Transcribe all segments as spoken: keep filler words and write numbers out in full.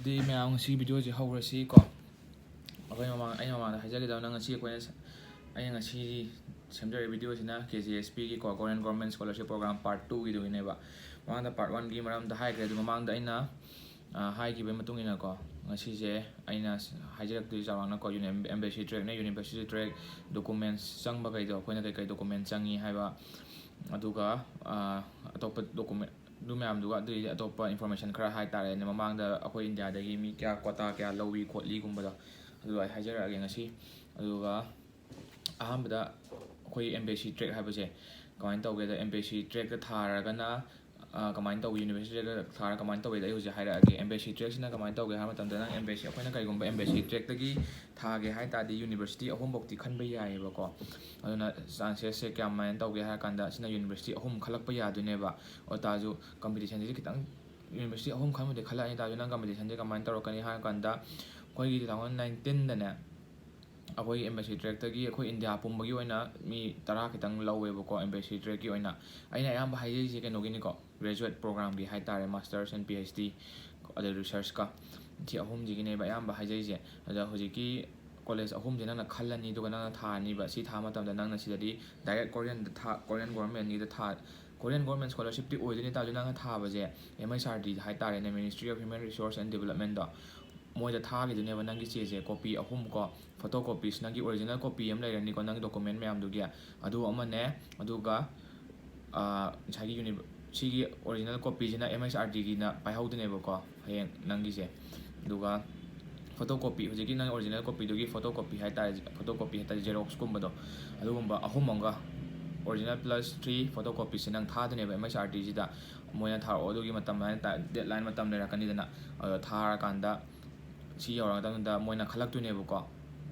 ꯑꯗꯨꯗꯤ ꯃꯌꯥꯝ, ꯉꯁꯤꯒꯤ ꯚꯤꯗꯤꯑꯣꯁꯦ ꯍꯧꯔꯁꯤꯀꯣ꯫ ꯑꯩꯈꯣꯏ ꯃꯃꯥꯡ, ꯑꯩꯅ ꯃꯃꯥꯡꯗ ꯍꯥꯏꯖꯒꯦ ꯇꯧꯕ, ꯉꯁꯤ ꯑꯩꯈꯣꯏꯅ ꯁ-, ꯑꯩꯅ ꯉꯁꯤ ꯁꯦꯝꯖꯔꯤꯕ ꯚꯤꯗꯤꯑꯣꯁꯤꯅ ꯀꯦ ꯖꯤ ꯑꯦꯁ ꯄꯤꯒꯤꯀꯣ, Korean Government Scholarship Program Part two ꯒꯤꯗꯨꯒꯤꯅꯦꯕ꯫ ꯃꯃꯥꯡꯗ Part one ꯒꯤ ꯃꯔꯝꯗ ꯍꯥꯏꯈ꯭ꯔꯦ, ꯑꯗꯨ ꯃꯃꯥꯡꯗ ꯑꯩꯅ, ꯑ, ꯍꯥꯏꯈꯤꯕꯒꯤ ꯃꯇꯨꯡ ꯏꯟꯅꯀꯣ, ꯉꯁꯤꯁꯦ ꯑꯩꯅ ꯍꯥꯏꯖꯔꯛꯇꯣꯏꯁꯦ ꯆꯥꯎꯔꯥꯛꯅꯀꯣ, uni-, embassy track ꯅꯦ, university track, documents ꯆꯪꯕꯈꯩꯗꯣ, ꯑꯩꯈꯣꯏꯅ ꯀꯩꯀꯩ document ꯆꯪꯉꯤ ꯍꯥꯏꯕ, ꯑꯗꯨꯒ, ꯑ, ꯑꯇꯣꯞꯄ document, ꯑꯗꯨ ꯃꯌꯥꯝꯗꯨꯒ, ꯑꯗꯨꯒꯤ ꯑꯇꯣꯞꯄ information ꯈꯔ ꯍꯥꯏꯇꯥꯔꯦꯅꯦ, ꯃꯃꯥꯡꯗ ꯑꯩꯈꯣꯏ ꯏꯟꯗꯤꯌꯥꯗꯒꯤ ꯃꯤ ꯀꯌꯥ, quota ꯀꯌꯥ ꯂꯧꯏ ꯈꯣꯠꯂꯤꯒꯨꯝꯕꯗꯣ, ꯑꯗꯨ ꯑꯩ ꯍꯥꯏꯖꯔꯛꯑꯒꯦ ꯉꯁꯤ꯫ ꯑꯗꯨꯒ ꯑꯍꯥꯟꯕꯗ ꯑꯩꯈꯣꯏ embassy track ꯍꯥꯏꯕꯁꯦ ꯀꯃꯥꯏꯅ ꯇꯧꯒꯦꯗ, embassy track ꯇ ꯊꯥꯔꯒꯅ, ꯑ, ꯀꯃꯥꯏꯅ ꯇꯧꯒꯦ, university track ꯇ ꯊꯥꯔꯒ ꯀꯃꯥꯏꯅ ꯇꯧꯒꯦꯗ ꯑꯩ ꯍꯧꯖꯤꯛ ꯍꯥꯏꯔꯛꯑꯒꯦ꯫ Embassy track ꯁꯤꯅ ꯀꯃꯥꯏꯅ ꯇꯧꯒꯦ ꯍꯥꯏꯕ ꯃꯇꯝꯗ, ꯅꯪ embassy, ꯑꯩꯈꯣꯏꯅ ꯀꯩꯒꯨꯝꯕ embassy track ꯇꯒꯤ ꯊꯥꯒꯦ ꯍꯥꯏ ꯇꯥꯔꯗꯤ, university ꯑꯍꯨꯝꯐꯧꯇꯤ ꯈꯟꯕ ꯌꯥꯏꯑꯕꯀꯣ꯫ ꯑꯗꯨꯅ chances ꯁꯦ ꯀꯌꯥꯃꯥꯏꯅ ꯇꯧꯒꯦ ꯍꯥꯏꯔ ꯀꯥꯟꯗ, ꯁꯤꯅ university ꯑꯍꯨꯝ ꯈꯜꯂꯛꯄ ꯌꯥꯗꯣꯏꯅꯦꯕ꯫ ꯑꯣꯏ ꯇꯥꯔꯁꯨ competition ꯁꯤꯗꯤ ꯈꯤꯇꯪ, university ꯑꯍꯨꯝ ꯈꯟꯕꯗꯤ ꯈꯜꯂꯛꯑꯅꯤ, ꯇꯥꯔꯁꯨ ꯅꯪ competition ꯁꯦ ꯀꯃꯥꯏꯅ ꯇꯧꯔꯛꯀꯅꯤ ꯍꯥꯏꯔ ꯀꯥꯟꯗ, ꯑꯩꯈꯣꯏꯒꯤ two thousand nineteen ꯗꯅꯦ, ꯑꯩꯈꯣꯏꯒꯤ embassy track ꯇꯒꯤ ꯑꯩꯈꯣꯏ ꯏꯟꯗꯤꯌꯥ ꯄꯨꯝꯕꯒꯤ ꯑꯣꯏꯅ ꯃꯤ ꯇꯔꯥ ꯈꯤꯇꯪ ꯂꯧꯋꯦꯕꯀꯣ, embassy track ꯀꯤ ꯑꯣꯏꯅ꯫ ꯑꯩꯅ ꯑꯌꯥꯝꯕ ꯍꯥꯏꯖꯔꯤꯁꯦ ꯀꯩꯅꯣꯒꯤꯅꯤꯀꯣ, graduate program ꯒꯤ ꯍꯥꯏꯇꯥꯔꯦ, masters and P H D, ꯑꯗꯩ research ꯀ, ꯁꯤ ꯑꯍꯨꯝꯁꯤꯒꯤꯅꯦꯕ ꯑꯌꯥꯝꯕ ꯍꯥꯏꯖꯔꯤꯁꯦ꯫ ꯑꯗ ꯍꯧꯖꯤꯛꯀꯤ college ꯑꯍꯨꯝꯁꯦ ꯅꯪꯅ ꯈꯜꯂꯅꯤ, ꯑꯗꯨꯒ ꯅꯪꯅ ꯊꯥꯔꯅꯤꯕ꯫ ꯁꯤ ꯊꯥꯕ ꯃꯇꯝꯗ ꯅꯪꯅ ꯁꯤꯗꯗꯤ direct Korean ꯗ ꯊꯥ-, Korean government ꯒꯤꯗ ꯊꯥ-, Korean government scholarship ꯇꯤ ꯑꯣꯏꯗꯣꯏꯅꯦ, ꯇꯥꯔꯁꯨ ꯅꯪꯅ ꯊꯥꯕꯁꯦ M H R D ꯍꯥꯏꯇꯥꯔꯦꯅꯦ, Ministry of Human Resource and Development ꯗꯣ, ꯃꯣꯏꯗ ꯊꯥꯈꯤꯗꯣꯏꯅꯦꯕ ꯅꯪꯒꯤ ꯆꯦꯁꯦ, copy ꯑꯍꯨꯝ ꯀꯣ, photocopies, ꯅꯪꯒꯤ original copy ꯑꯃ ꯂꯩꯔꯅꯤꯀꯣ, ꯅꯪꯒꯤ document ꯃꯌꯥꯝꯗꯨꯒꯤ, ꯑꯗꯨ ꯑꯃꯅꯦ, ꯑꯗꯨꯒ, ꯑ, ꯉꯁꯥꯏꯒꯤ uni-, ꯁꯤꯒꯤ original copy ꯁꯤꯅ M H R D ꯒꯤꯅ ꯄꯥꯏꯍꯧꯗꯣꯏꯅꯦꯕꯀꯣ ꯍꯌꯦꯡ ꯅꯪꯒꯤꯁꯦ꯫ ꯑꯗꯨꯒ photocopy, ꯍꯧꯖꯤꯛꯀꯤ ꯅꯪ original copy ꯗꯨꯒꯤ photocopy ꯍꯥꯏꯇꯥꯔꯦ, photocopy ꯍꯥꯏꯇꯥꯔꯦ, xerox ꯀꯨꯝꯕꯗꯣ, ꯑꯗꯨꯒꯨꯝꯕ ꯑꯍꯨꯝ ꯑꯃꯒ, original plus three photocopies ꯁꯦ ꯅꯪ ꯊꯥꯗꯣꯏꯅꯦꯕ M H R D ꯁꯤꯗ꯫ ꯃꯣꯏꯅ ꯊꯥꯔꯛꯑꯣ, ꯑꯗꯨꯒꯤ ꯃꯇꯝ ꯍꯥꯏꯅ ꯇꯥ-, deadline ꯃꯇꯝ ꯂꯩꯔꯛꯀꯅꯤꯗꯅ, ꯑꯗꯣ ꯊꯥꯔꯀꯥꯟꯗ ꯁꯤ ꯌꯧꯔꯛꯑ ꯃꯇꯝꯗ ꯃꯣꯏꯅ ꯈꯜꯂꯛꯇꯣꯏꯅꯦꯕꯀꯣ꯫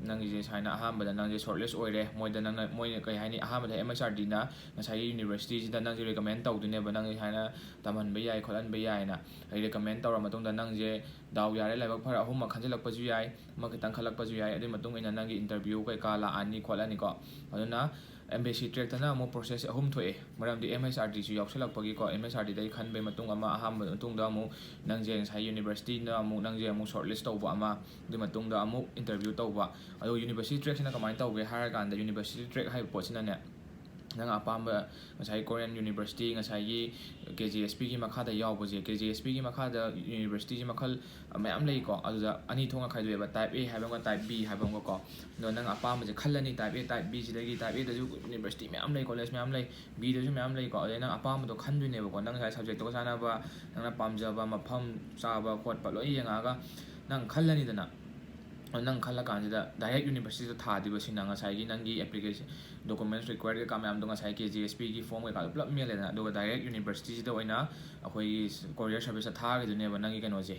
ꯅꯪꯒꯤꯁꯦ ꯁꯨꯃꯥꯏꯅ ꯑꯍꯥꯟꯕꯗ ꯅꯪꯁꯦ shortlist ꯑꯣꯏꯔꯦ, ꯃꯣꯏꯗ ꯅꯪꯅ, ꯃꯣꯏꯅ ꯀꯩ ꯍꯥꯏꯅꯤ, ꯑꯍꯥꯟꯕꯗ M H R D ꯅ ꯉꯁꯥꯏꯒꯤ university ꯁꯤꯗ ꯅꯪꯁꯦ recommend ꯇꯧꯗꯣꯏꯅꯦꯕ, ꯅꯪꯁꯦ ꯁꯨꯃꯥꯏꯅ ꯇꯝꯍꯟꯕ ꯌꯥꯏ ꯈꯣꯠꯍꯟꯕ ꯌꯥꯏꯅ꯫ ꯑꯩ recommend ꯇꯧꯔ ꯃꯇꯨꯡꯗ ꯅꯪꯁꯦ ꯗꯥꯎ ꯌꯥꯔꯦ, ꯂꯥꯏꯕꯛ ꯐꯔꯦ, ꯑꯍꯨꯝꯃꯛ ꯈꯟꯖꯤꯜꯂꯛꯄꯁꯨ ꯌꯥꯏ, ꯑꯃ ꯈꯤꯇꯪ ꯈꯜꯂꯛꯄꯁꯨ ꯌꯥꯏ, ꯑꯗꯨꯒꯤ ꯃꯇꯨꯡ ꯏꯟꯅ ꯅꯪꯒꯤ interview ꯀꯩꯀꯥ ꯂꯥꯛꯑꯅꯤ ꯈꯣꯠꯂꯅꯤꯀꯣ꯫ ꯑꯗꯨꯅ ꯑꯦꯝ ꯕꯤ ꯁꯤ ꯇ꯭ꯔꯦꯛꯇꯅ ꯑꯃꯨꯛ ꯄ꯭ꯔꯣꯁꯦꯁꯁꯦ ꯑꯍꯨꯝ ꯊꯣꯛꯑꯦ꯫ ꯃꯔꯝꯗꯤ ꯑꯦꯝ ꯑꯦꯁ ꯑꯥꯔ ꯗꯤꯁꯨ ꯌꯥꯎꯁꯜꯂꯛꯄꯒꯤꯀꯣ, ꯑꯦꯝ ꯑꯦꯁ ꯑꯥꯔ ꯗꯤꯗꯒꯤ ꯈꯟꯕꯒꯤ ꯃꯇꯨꯡ ꯑꯃ, ꯑꯍꯥꯟꯕ ꯃꯇꯨꯡꯗ ꯑꯃꯨꯛ ꯅꯪꯁꯦ ꯉꯁꯥꯏ ꯌꯨꯅꯤꯚꯔꯁꯤꯇꯤꯅ ꯑꯃꯨꯛ ꯅꯪꯁꯦ ꯑꯃꯨꯛ ꯁꯣꯔꯠ ꯂꯤꯁ ꯇꯧꯕ ꯑꯃ, ꯑꯗꯨꯒꯤ ꯃꯇꯨꯡꯗ ꯑꯃꯨꯛ ꯏꯟꯇꯔꯚ꯭ꯌꯨ ꯇꯧꯕ꯫ ꯑꯗꯣ ꯌꯨꯅꯤꯚꯔꯁꯤꯇꯤ ꯇ꯭ꯔꯦꯛꯁꯤꯅ ꯀꯃꯥꯏꯅ ꯇꯧꯒꯦ ꯍꯥꯏꯔꯀꯥꯟꯗ, ꯌꯨꯅꯤꯚꯔꯁꯤꯇꯤ ꯇ꯭ꯔꯦꯛ ꯍꯥꯏꯕ ꯄꯣꯠꯁꯤꯅꯅꯦ, ꯅꯪ ꯑꯄꯥꯝꯕ ꯉꯁꯥꯏ ꯀꯣꯔꯤꯌꯟ ꯌꯨꯅꯤꯚꯔꯁꯤꯇꯤ, ꯉꯁꯥꯏꯒꯤ ꯀꯦ ꯖꯤ ꯑꯦꯁ ꯄꯤꯒꯤ ꯃꯈꯥꯗ ꯌꯥꯎꯕꯁꯦ, ꯀꯦ ꯖꯤ ꯑꯦꯁ ꯄꯤꯒꯤ ꯃꯈꯥꯗ ꯌꯨꯅꯤꯚꯔꯁꯤꯇꯤꯁꯦ ꯃꯈꯜ ꯃꯌꯥꯝ ꯂꯩꯀꯣ꯫ ꯑꯗꯨꯗ ꯑꯅꯤ ꯊꯣꯛꯅ ꯈꯥꯏꯗꯣꯛꯑꯦꯕ, ꯇꯥꯏꯞ ꯑꯦ ꯍꯥꯏꯕ ꯑꯃꯒ ꯇꯥꯏꯞ ꯕꯤ ꯍꯥꯏꯕ ꯑꯃꯒꯀꯣ꯫ ꯑꯗꯣ ꯅꯪ ꯑꯄꯥꯝꯕꯁꯦ ꯈꯜꯂꯅꯤ, ꯇꯥꯏꯞ ꯑꯦ, ꯇꯥꯏꯞ ꯕꯤ ꯁꯤꯗꯒꯤ꯫ ꯇꯥꯏꯞ ꯑꯦꯗꯁꯨ ꯌꯨꯅꯤꯚꯔꯁꯤꯇꯤ ꯃꯌꯥꯝ ꯂꯩ, ꯀꯣꯂꯦꯖ ꯃꯌꯥꯝ ꯂꯩ, ꯕꯤꯗꯁꯨ ꯃꯌꯥꯝ ꯂꯩꯀꯣ꯫ ꯑꯗꯩ ꯅꯪ ꯑꯄꯥꯝꯕꯗꯣ ꯈꯟꯗꯣꯏꯅꯦꯕꯀꯣ, ꯅꯪ ꯉꯁꯥꯏ ꯁꯕꯖꯦꯛꯇꯨꯒ ꯆꯥꯟꯅꯕ, ꯅꯪꯅ ꯄꯥꯝꯖꯕ ꯃꯐꯝ ꯆꯥꯕ ꯈꯣꯠꯄ ꯂꯣꯏ ꯌꯦꯡꯉꯛꯑꯒ ꯅꯪ ꯈꯜꯂꯅꯤꯗꯅ꯫ ꯑꯗꯣ ꯅꯪ ꯈꯜꯂꯀꯥꯟꯁꯤꯗ ꯗꯥꯏꯔꯦꯛ ꯌꯨꯅꯤꯚꯔꯁꯤꯇꯤꯗ ꯊꯥꯗꯣꯏꯕꯁꯤꯅ ꯉꯁꯥꯏꯒꯤ ꯅꯪꯒꯤ ꯑꯦꯄ꯭ꯂꯤꯀꯦꯁꯟ, ꯗꯣꯀꯨꯃꯦꯟꯁ ꯔꯤꯀ꯭ꯋꯥꯌꯔ ꯀꯩꯀꯥ ꯃꯌꯥꯝꯗꯣ, ꯉꯁꯥꯏ ꯀꯦ ꯖꯤ ꯑꯦꯁ ꯄꯤꯒꯤ ꯐꯣꯝ ꯀꯩꯀꯥꯗꯣ ꯄꯨꯂꯞ ꯃꯦꯜꯂꯦꯗꯅ, ꯑꯗꯨꯒ ꯗꯥꯏꯔꯦꯛ ꯌꯨꯅꯤꯚꯔꯁꯤꯇꯤꯁꯤꯗ ꯑꯣꯏꯅ ꯑꯩꯈꯣꯏꯒꯤ ꯀꯣꯔꯤꯌꯔ ꯁꯥꯔꯚꯤꯁꯇ ꯊꯥꯈꯤꯗꯣꯏꯅꯦꯕ ꯅꯪꯒꯤ ꯀꯩꯅꯣꯁꯦ,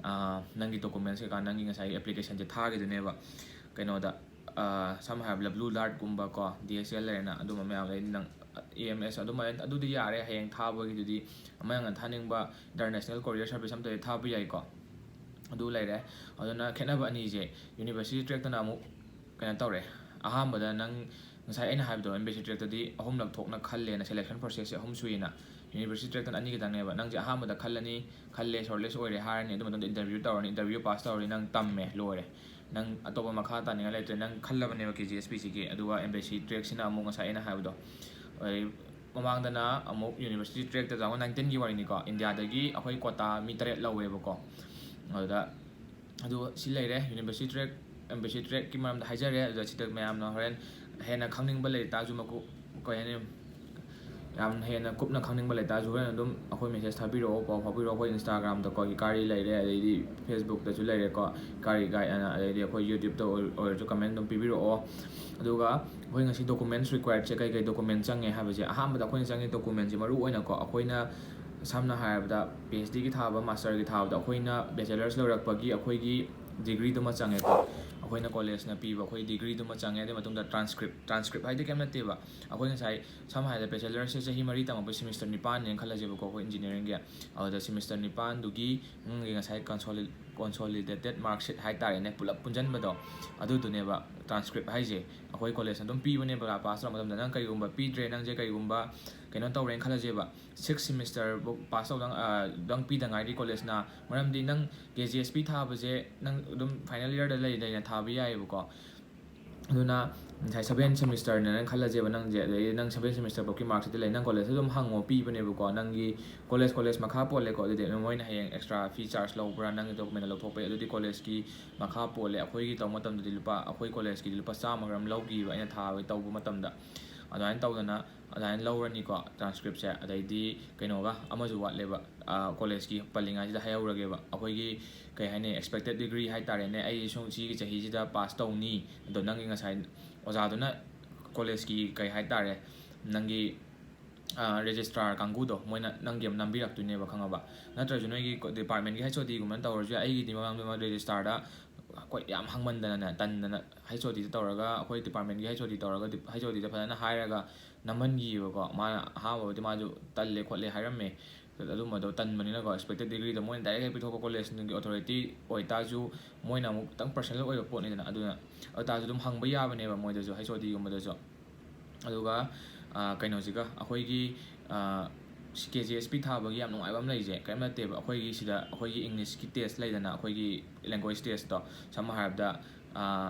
ꯑꯥ, ꯅꯪꯒꯤ ꯗꯣꯀꯨꯃꯦꯟꯁ ꯀꯩꯀꯥ, ꯅꯪꯒꯤ ꯉꯁꯥꯏꯒꯤ ꯑꯦꯄ꯭ꯂꯤꯀꯦꯁꯟꯁꯦ ꯊꯥꯈꯤꯗꯣꯏꯅꯦꯕ꯫ ꯀꯩꯅꯣꯗ, ꯑꯥ, ꯁꯝꯅ ꯍꯥꯏꯔꯕꯗ ꯕ꯭ꯂꯨ ꯗꯥꯔꯠꯀꯨꯝꯕꯀꯣ, ꯗꯤ ꯑꯦꯁ ꯑꯦꯜ ꯂꯩꯔꯦꯅ, ꯑꯗꯨꯝꯕ ꯃꯌꯥꯝ ꯂꯩ꯫ ꯅꯪ ꯑꯦ ꯑꯦꯝ ꯑꯦꯁ ꯑꯗꯨꯝꯕ, ꯑꯗꯨꯗꯤ ꯌꯥꯔꯦ꯫ ꯍꯌꯦꯡ ꯊꯥꯕꯒꯤꯗꯨꯗꯤ ꯑꯃ ꯅꯪꯅ ꯊꯥꯅꯤꯡꯕ ꯏꯟꯇꯔꯅꯦꯁꯅꯦꯜ ꯀꯣꯔꯤꯌꯔ ꯁꯥꯔꯚꯤꯁ ꯑꯝꯇꯗꯤ ꯊꯥꯕ ꯌꯥꯏꯀꯣ꯫ ꯑꯗꯨ ꯂꯩꯔꯦ꯫ ꯑꯗꯨꯅ ꯈꯦꯠꯅꯕ ꯑꯅꯤꯁꯦ, ꯌꯨꯅꯤꯚꯔꯁꯤꯇꯤ ꯇ꯭ꯔꯦꯛꯇꯅ ꯑꯃꯨꯛ ꯀꯩꯅꯣ ꯇꯧꯔꯦ꯫ ꯑꯍꯥꯟꯕꯗ ꯅꯪ ꯉꯁꯥꯏ ꯑꯩꯅ ꯍꯥꯏꯕꯗꯣ, ꯑꯦꯝ ꯕꯤ ꯁꯤ ꯇ꯭ꯔꯦꯛꯇꯗꯤ ꯑꯍꯨꯝꯂꯛ ꯊꯣꯛꯅ ꯈꯜꯂꯦꯅ, ꯁꯦꯂꯦꯛꯁꯟ ꯄ꯭ꯔꯣꯁꯦꯁꯁꯦ ꯑꯍꯨꯝ ꯁꯨꯏꯅ꯫ ꯌꯨꯅꯤꯚꯔꯁꯤꯇꯤ ꯇ꯭ꯔꯦꯛꯇꯅ ꯑꯅꯤ ꯈꯛꯇꯪꯅꯦꯕ꯫ ꯅꯪꯁꯦ ꯑꯍꯥꯟꯕꯗ ꯈꯜꯂꯅꯤ, ꯈꯜꯂꯦ, ꯁꯣꯔꯠ ꯂꯤꯁ ꯑꯣꯏꯔꯦ ꯍꯥꯏꯔꯅꯤ, ꯑꯗꯨ ꯃꯇꯨꯡꯗ ꯏꯟꯇꯔꯚ꯭ꯌꯨ ꯇꯧꯔꯅꯤ, ꯏꯟꯇꯔꯚ꯭ꯌꯨ ꯄꯥꯁ ꯇꯧꯔꯗꯤ ꯅꯪ ꯇꯝꯃꯦ, ꯂꯣꯏꯔꯦ꯫ ꯅꯪ ꯑꯇꯣꯞꯄ ꯃꯈꯥ ꯇꯥꯅꯤꯡꯉꯥꯏ ꯂꯩꯇ꯭ꯔꯦ, ꯅꯪ ꯈꯜꯂꯕꯅꯦꯕ ꯀꯦ ꯖꯤ ꯑꯦꯁ ꯄꯤꯁꯤꯒꯤ꯫ ꯑꯗꯨꯒ ꯑꯦꯝ ꯕꯤ ꯁꯤ ꯇ꯭ꯔꯦꯛꯁꯤꯅ ꯑꯃꯨꯛ ꯉꯁꯥꯏ ꯑꯩꯅ ꯍꯥꯏꯕꯗꯣ, ꯑꯩ ꯃꯃꯥꯡꯗꯅ ꯑꯃꯨꯛ ꯌꯨꯅꯤꯚꯔꯁꯤꯇꯤ ꯇ꯭ꯔꯦꯛꯇ ꯇꯨ ꯊꯥꯎꯖꯟ ꯅꯥꯏꯟꯇꯤꯟꯒꯤ ꯋꯥꯔꯤꯅꯤꯀꯣ, ꯏꯟꯗꯤꯌꯥꯗꯒꯤ ꯑꯩꯈꯣꯏ ꯀꯣꯇꯥ ꯃꯤ ꯇꯔꯦꯠ ꯂꯧꯋꯦꯕꯀꯣ꯫ ꯑꯗꯨꯗ ꯑꯗꯨ ꯁꯤ ꯂꯩꯔꯦ, university track, M B C ꯇ꯭ꯔꯦꯛꯀꯤ ꯃꯔꯝꯗ ꯍꯥꯏꯖꯔꯦ꯫ ꯑꯗꯨꯗ ꯁꯤꯗ ꯃꯌꯥꯝꯅ ꯍꯣꯔꯦꯟ ꯍꯦꯟꯅ ꯈꯪꯅꯤꯡꯕ ꯂꯩ ꯇꯥꯔꯁꯨ, ꯃꯀꯨ-, ꯀꯩ ꯍꯥꯏꯅꯤ, ꯌꯥꯝ ꯍꯦꯟꯅ ꯀꯨꯞꯅ ꯈꯪꯅꯤꯡꯕ ꯂꯩ ꯇꯥꯔꯁꯨ, ꯍꯣꯔꯦꯟ ꯑꯗꯨꯝ ꯑꯩꯈꯣꯏ ꯃꯦꯁꯦꯖ ꯊꯥꯕꯤꯔꯛꯑꯣ, ꯄꯥꯎ ꯐꯥꯎꯕꯤꯔꯛꯑꯣ꯫ ꯑꯩꯈꯣꯏ ꯏꯟꯁꯇꯥꯒ꯭ꯔꯥꯝꯗꯀꯣ, ꯍꯤꯀꯥꯔꯤ ꯂꯩꯔꯦ, ꯑꯗꯩꯗꯤ ꯐꯦꯁꯕꯨꯛꯇꯁꯨ ꯂꯩꯔꯦꯀꯣ, ꯍꯤꯀꯥꯔꯤ ꯒꯥꯏꯗ ꯑꯅ, ꯑꯗꯩꯗꯤ ꯑꯩꯈꯣꯏ ꯌꯨꯇ꯭ꯌꯨꯕꯇ ꯑꯣꯏ-, ꯑꯣꯏꯔꯁꯨ ꯀꯃꯦꯟ ꯑꯗꯨꯝ ꯄꯤꯕꯤꯔꯛꯑꯣ꯫ ꯑꯗꯨꯒ ꯑꯩꯈꯣꯏ ꯉꯁꯤ ꯗꯣꯀꯨꯃꯦꯟꯁ ꯔꯤꯀ꯭ꯋꯥꯌꯔꯁꯦ ꯀꯩ ꯀꯩ ꯗꯣꯀꯨꯃꯦꯟ ꯆꯪꯉꯦ ꯍꯥꯏꯕꯁꯦ, ꯑꯍꯥꯟꯕꯗ ꯑꯩꯈꯣꯏꯅ ꯆꯪꯉꯤ ꯗꯣꯀꯨꯃꯦꯟꯁꯦ ꯃꯔꯨ ꯑꯣꯏꯅꯀꯣ, ꯑꯩꯈꯣꯏꯅ ꯁꯝꯅ ꯍꯥꯏꯔꯕꯗ ꯄꯤ ꯑꯩꯆ ꯗꯤꯒꯤ ꯊꯥꯕ, ꯃꯥꯁꯇꯔꯒꯤ ꯊꯥꯕꯗ ꯑꯩꯈꯣꯏꯅ ꯕꯦꯆꯦꯂꯔꯁ ꯂꯣꯏꯔꯛꯄꯒꯤ ꯑꯩꯈꯣꯏꯒꯤ ꯗꯤꯒ꯭ꯔꯤꯗꯨꯃ ꯆꯪꯉꯦꯀꯣ꯫ ꯑꯩꯈꯣꯏꯅ ꯀꯣꯂꯦꯖꯅ ꯄꯤꯕ ꯑꯩꯈꯣꯏ ꯗꯤꯒ꯭ꯔꯤꯗꯨꯃ ꯆꯪꯉꯦ꯫ ꯑꯗꯨꯒꯤ ꯃꯇꯨꯡꯗ ꯇ꯭ꯔꯥꯟꯁꯀ꯭ꯔꯤꯞ, ꯇ꯭ꯔꯥꯟꯁꯀ꯭ꯔꯤꯞ ꯍꯥꯏꯗꯤ ꯀꯩꯝ ꯅꯠꯇꯦꯕ꯫ ꯑꯩꯈꯣꯏ ꯉꯁꯥꯏ ꯁꯝꯅ ꯍꯥꯏꯔꯕꯗ ꯕꯦꯆꯦꯂꯔꯁꯦ ꯆꯍꯤ ꯃꯔꯤ ꯇꯝꯃꯛꯄ ꯁꯦꯃꯤꯁꯇꯔ ꯅꯤꯄꯥꯟꯅꯦꯅ ꯈꯜꯂꯁꯦꯕꯀꯣ, ꯑꯩꯈꯣꯏ ꯏꯟꯖꯤꯅꯤꯌꯥꯔꯤꯡꯒꯤ꯫ ꯑꯗꯨꯗ ꯁꯦꯃꯤꯁꯇꯔ ꯅꯤꯄꯥꯟꯗꯨꯒꯤ ꯅꯪꯒꯤ ꯉꯁꯥꯏ ꯀꯟꯁꯣꯂꯤ-, ꯀꯣꯟꯁꯣꯂꯤꯗꯦꯇꯦꯠ ꯃꯥꯔꯛꯁꯤꯠ ꯍꯥꯏꯇꯥꯔꯦꯅꯦ, ꯄꯨꯂꯞ ꯄꯨꯟꯁꯤꯟꯕꯗꯣ, ꯑꯗꯨꯗꯨꯅꯦꯕ ꯇ꯭ꯔꯥꯟꯁꯀ꯭ꯔꯤꯞ ꯍꯥꯏꯁꯦ꯫ ꯑꯩꯈꯣꯏ ꯀꯣꯂꯦꯖꯅ ꯑꯗꯨꯝ ꯄꯤꯕꯅꯦꯕ ꯄꯥꯁ ꯇꯧꯔ ꯃꯇꯝꯗ꯫ ꯅꯪ ꯀꯩꯒꯨꯝꯕ ꯄꯤꯗ꯭ꯔꯦ, ꯅꯪꯁꯦ ꯀꯩꯒꯨꯝꯕ ꯀꯩꯅꯣ ꯇꯧꯔꯦꯅ ꯈꯜꯂꯁꯦꯕ, ꯁꯤꯛꯁ ꯁꯦꯃꯤꯁꯇꯔꯐꯧ ꯄꯥꯁ ꯇꯧꯗꯪ, ꯑ, ꯗꯪ ꯄꯤꯗ ꯉꯥꯏꯔꯤ ꯀꯣꯂꯦꯖꯅ꯫ ꯃꯔꯝꯗꯤ ꯅꯪ ꯀꯦ ꯖꯤ ꯑꯦꯁ ꯄꯤ ꯊꯥꯕꯁꯦ ꯅꯪ ꯑꯗꯨꯝ ꯐꯥꯏꯅꯦꯜ ꯏꯌꯔꯗ ꯂꯩ ꯂꯩꯅ ꯊꯥꯕ ꯌꯥꯏꯑꯕꯀꯣ꯫ ꯑꯗꯨꯅ ꯉꯁꯥꯏ ꯁꯕꯦꯟ ꯁꯦꯃꯤꯁꯇꯔꯅꯦꯅ ꯈꯜꯂꯁꯦꯕ ꯅꯪꯁꯦ, ꯑꯗꯩꯗꯤ ꯅꯪ ꯁꯕꯦꯟ ꯁꯦꯃꯤꯁꯇꯔꯐꯧꯀꯤ ꯃꯥꯔꯛꯁꯤꯠꯇ ꯂꯩ, ꯅꯪ ꯀꯣꯂꯦꯖꯇ ꯑꯗꯨꯝ ꯍꯪꯉꯣ, ꯄꯤꯕꯅꯦꯕꯀꯣ꯫ ꯅꯪꯒꯤ ꯀꯣꯂꯦꯖ, ꯀꯣꯂꯦꯖ ꯃꯈꯥ ꯄꯣꯜꯂꯦꯀꯣ꯫ ꯑꯗꯨꯗꯤ ꯃꯣꯏꯅ ꯍꯌꯦꯡ ꯑꯦꯛꯁꯇ꯭ꯔꯥ ꯐꯤ ꯆꯥꯔꯖ ꯂꯧꯕ꯭ꯔꯥ, ꯅꯪꯒꯤ ꯗꯣꯀꯨꯃꯦꯟꯗ ꯂꯧꯊꯣꯛꯄꯩ, ꯑꯗꯨꯗꯤ ꯀꯣꯂꯦꯖꯀꯤ ꯃꯈꯥ ꯄꯣꯜꯂꯦ꯫ ꯑꯩꯈꯣꯏꯒꯤ ꯇꯧꯕ ꯃꯇꯝꯗꯗꯤ ꯂꯨꯄꯥ, ꯑꯩꯈꯣꯏ ꯀꯣꯂꯦꯖꯀꯤꯗꯤ ꯂꯨꯄꯥ ꯆꯥꯝꯃ ꯈꯔ ꯂꯧꯈꯤꯕ ꯑꯩꯅ ꯊꯥꯕ ꯇꯧꯕ ꯃꯇꯝꯗ꯫ ꯑꯗꯨꯃꯥꯏꯅ ꯇꯧꯗꯅ ꯑꯗꯨꯃꯥꯏꯅ ꯂꯧꯔꯅꯤꯀꯣ ꯇ꯭ꯔꯥꯟꯁꯀ꯭ꯔꯤꯞꯁꯦ꯫ ꯑꯗꯩꯗꯤ ꯀꯩꯅꯣꯒ ꯑꯃꯁꯨ ꯋꯥꯠꯂꯦꯕ, ꯀꯣꯂꯦꯖꯀꯤ ꯄꯜꯂꯤꯉꯥꯏꯁꯤꯗ ꯍꯥꯏꯍꯧꯔꯒꯦꯕ꯫ ꯑꯩꯈꯣꯏꯒꯤ ꯀꯩ ꯍꯥꯏꯅꯤ, ꯑꯦꯛꯁꯄꯦꯛꯇꯦꯠ ꯗꯤꯒ꯭ꯔꯤ ꯍꯥꯏꯇꯥꯔꯦꯅꯦ꯫ ꯑꯩ ꯁꯨꯝ ꯁꯤꯒꯤ ꯆꯍꯤꯁꯤꯗ ꯄꯥꯁ ꯇꯧꯅꯤ꯫ ꯑꯗꯣ ꯅꯪꯒꯤ ꯉꯁꯥꯏ ꯑꯣꯖꯥꯗꯨꯅ ꯀꯣꯂꯦꯖꯀꯤ ꯀꯩ ꯍꯥꯏꯇꯥꯔꯦ, ꯅꯪꯒꯤ ꯔꯦꯖꯤꯁꯇ꯭ꯔꯥꯔ ꯀꯥꯡꯕꯨꯗꯣ, ꯃꯣꯏꯅ ꯅꯪꯒꯤ ꯑꯃ ꯅꯝꯕꯤꯔꯛꯇꯣꯏꯅꯦꯕ, ꯈꯪꯉꯕ? ꯅꯠꯇ꯭ꯔꯁꯨ ꯅꯣꯏꯒꯤ ꯗꯤꯄꯥꯔꯠꯃꯦꯟꯒꯤ ꯍꯩꯆ ꯑꯣ ꯗꯤꯒꯨꯝꯕꯅ ꯇꯧꯔꯁꯨ ꯌꯥꯏ꯫ ꯑꯩꯒꯤꯗꯤ ꯃꯃꯥꯡꯗ ꯔꯦꯖꯤꯁꯇ꯭ꯔꯥꯔꯗ ꯑꯩꯈꯣꯏ ꯌꯥꯝ ꯍꯪꯃꯟꯗꯅꯅꯦ, ꯇꯟꯗꯅ ꯍꯩꯆ ꯑꯣ ꯗꯤꯗ ꯇꯧꯔꯒ, ꯑꯩꯈꯣꯏ ꯗꯤꯄꯥꯔꯠꯃꯦꯟꯒꯤ ꯍꯩꯆ ꯑꯣ ꯗꯤ ꯇꯧꯔꯒ, ꯍꯩꯆ ꯑꯣ ꯗꯤꯗ ꯐꯖꯅ ꯍꯥꯏꯔꯒ ꯅꯝꯍꯟꯈꯤꯑꯕꯀꯣ꯫ ꯃꯥꯅ ꯑꯍꯥꯟꯕꯕꯨꯗꯤ ꯃꯥꯁꯨ ꯇꯜꯂꯦ ꯈꯣꯠꯂꯦ ꯍꯥꯏꯔꯝꯃꯦ꯫ ꯑꯗꯨꯝꯕꯗꯣ ꯇꯟꯕꯅꯤꯅꯀꯣ, ꯑꯦꯛꯁꯄꯦꯛꯇꯦꯠ ꯗꯤꯒ꯭ꯔꯤꯗꯣ ꯃꯣꯏꯅ ꯗꯥꯏꯔꯦꯛ ꯍꯦꯛ ꯄꯤꯊꯣꯛꯄ ꯀꯣꯂꯦꯖꯁꯤꯡꯒꯤ ꯑꯣꯊꯣꯔꯤꯇꯤ ꯑꯣꯏꯇꯥꯔꯁꯨ, ꯃꯣꯏꯅ ꯑꯃꯨꯛ ꯈꯤꯇꯪ ꯄꯔꯁꯅꯦꯜ ꯑꯣꯏꯕ ꯄꯣꯠꯅꯤꯗꯅ꯫ ꯑꯗꯨꯅ ꯑꯗꯨ ꯇꯥꯔꯁꯨ ꯑꯗꯨꯝ ꯍꯪꯕ ꯌꯥꯕꯅꯦꯕ ꯃꯣꯏꯗꯁꯨ, ꯍꯩꯆ ꯑꯣ ꯗꯤꯒꯨꯝꯕꯗꯁꯨ꯫ ꯑꯗꯨꯒ, ꯑ, ꯀꯩꯅꯣꯁꯤꯒ, ꯑꯩꯈꯣꯏꯒꯤ, ꯑ, ꯁꯤ ꯀꯦ ꯖꯤ ꯑꯦꯁ ꯄꯤ ꯊꯥꯕꯒꯤ ꯌꯥꯝ ꯅꯨꯡꯉꯥꯏꯕ ꯑꯃ ꯂꯩꯁꯦ ꯀꯔꯤꯝ ꯅꯠꯇꯦꯕ꯫ ꯑꯩꯈꯣꯏꯒꯤ ꯁꯤꯗ ꯑꯩꯈꯣꯏꯒꯤ ꯏꯪꯂꯤꯁꯀꯤ ꯇꯦꯁ ꯂꯩꯗꯅ, ꯑꯩꯈꯣꯏꯒꯤ ꯂꯦꯡꯒ꯭ꯋꯦꯖ ꯇꯦꯁꯇꯣ, ꯁꯝꯅ ꯍꯥꯏꯔꯕꯗ, ꯑ,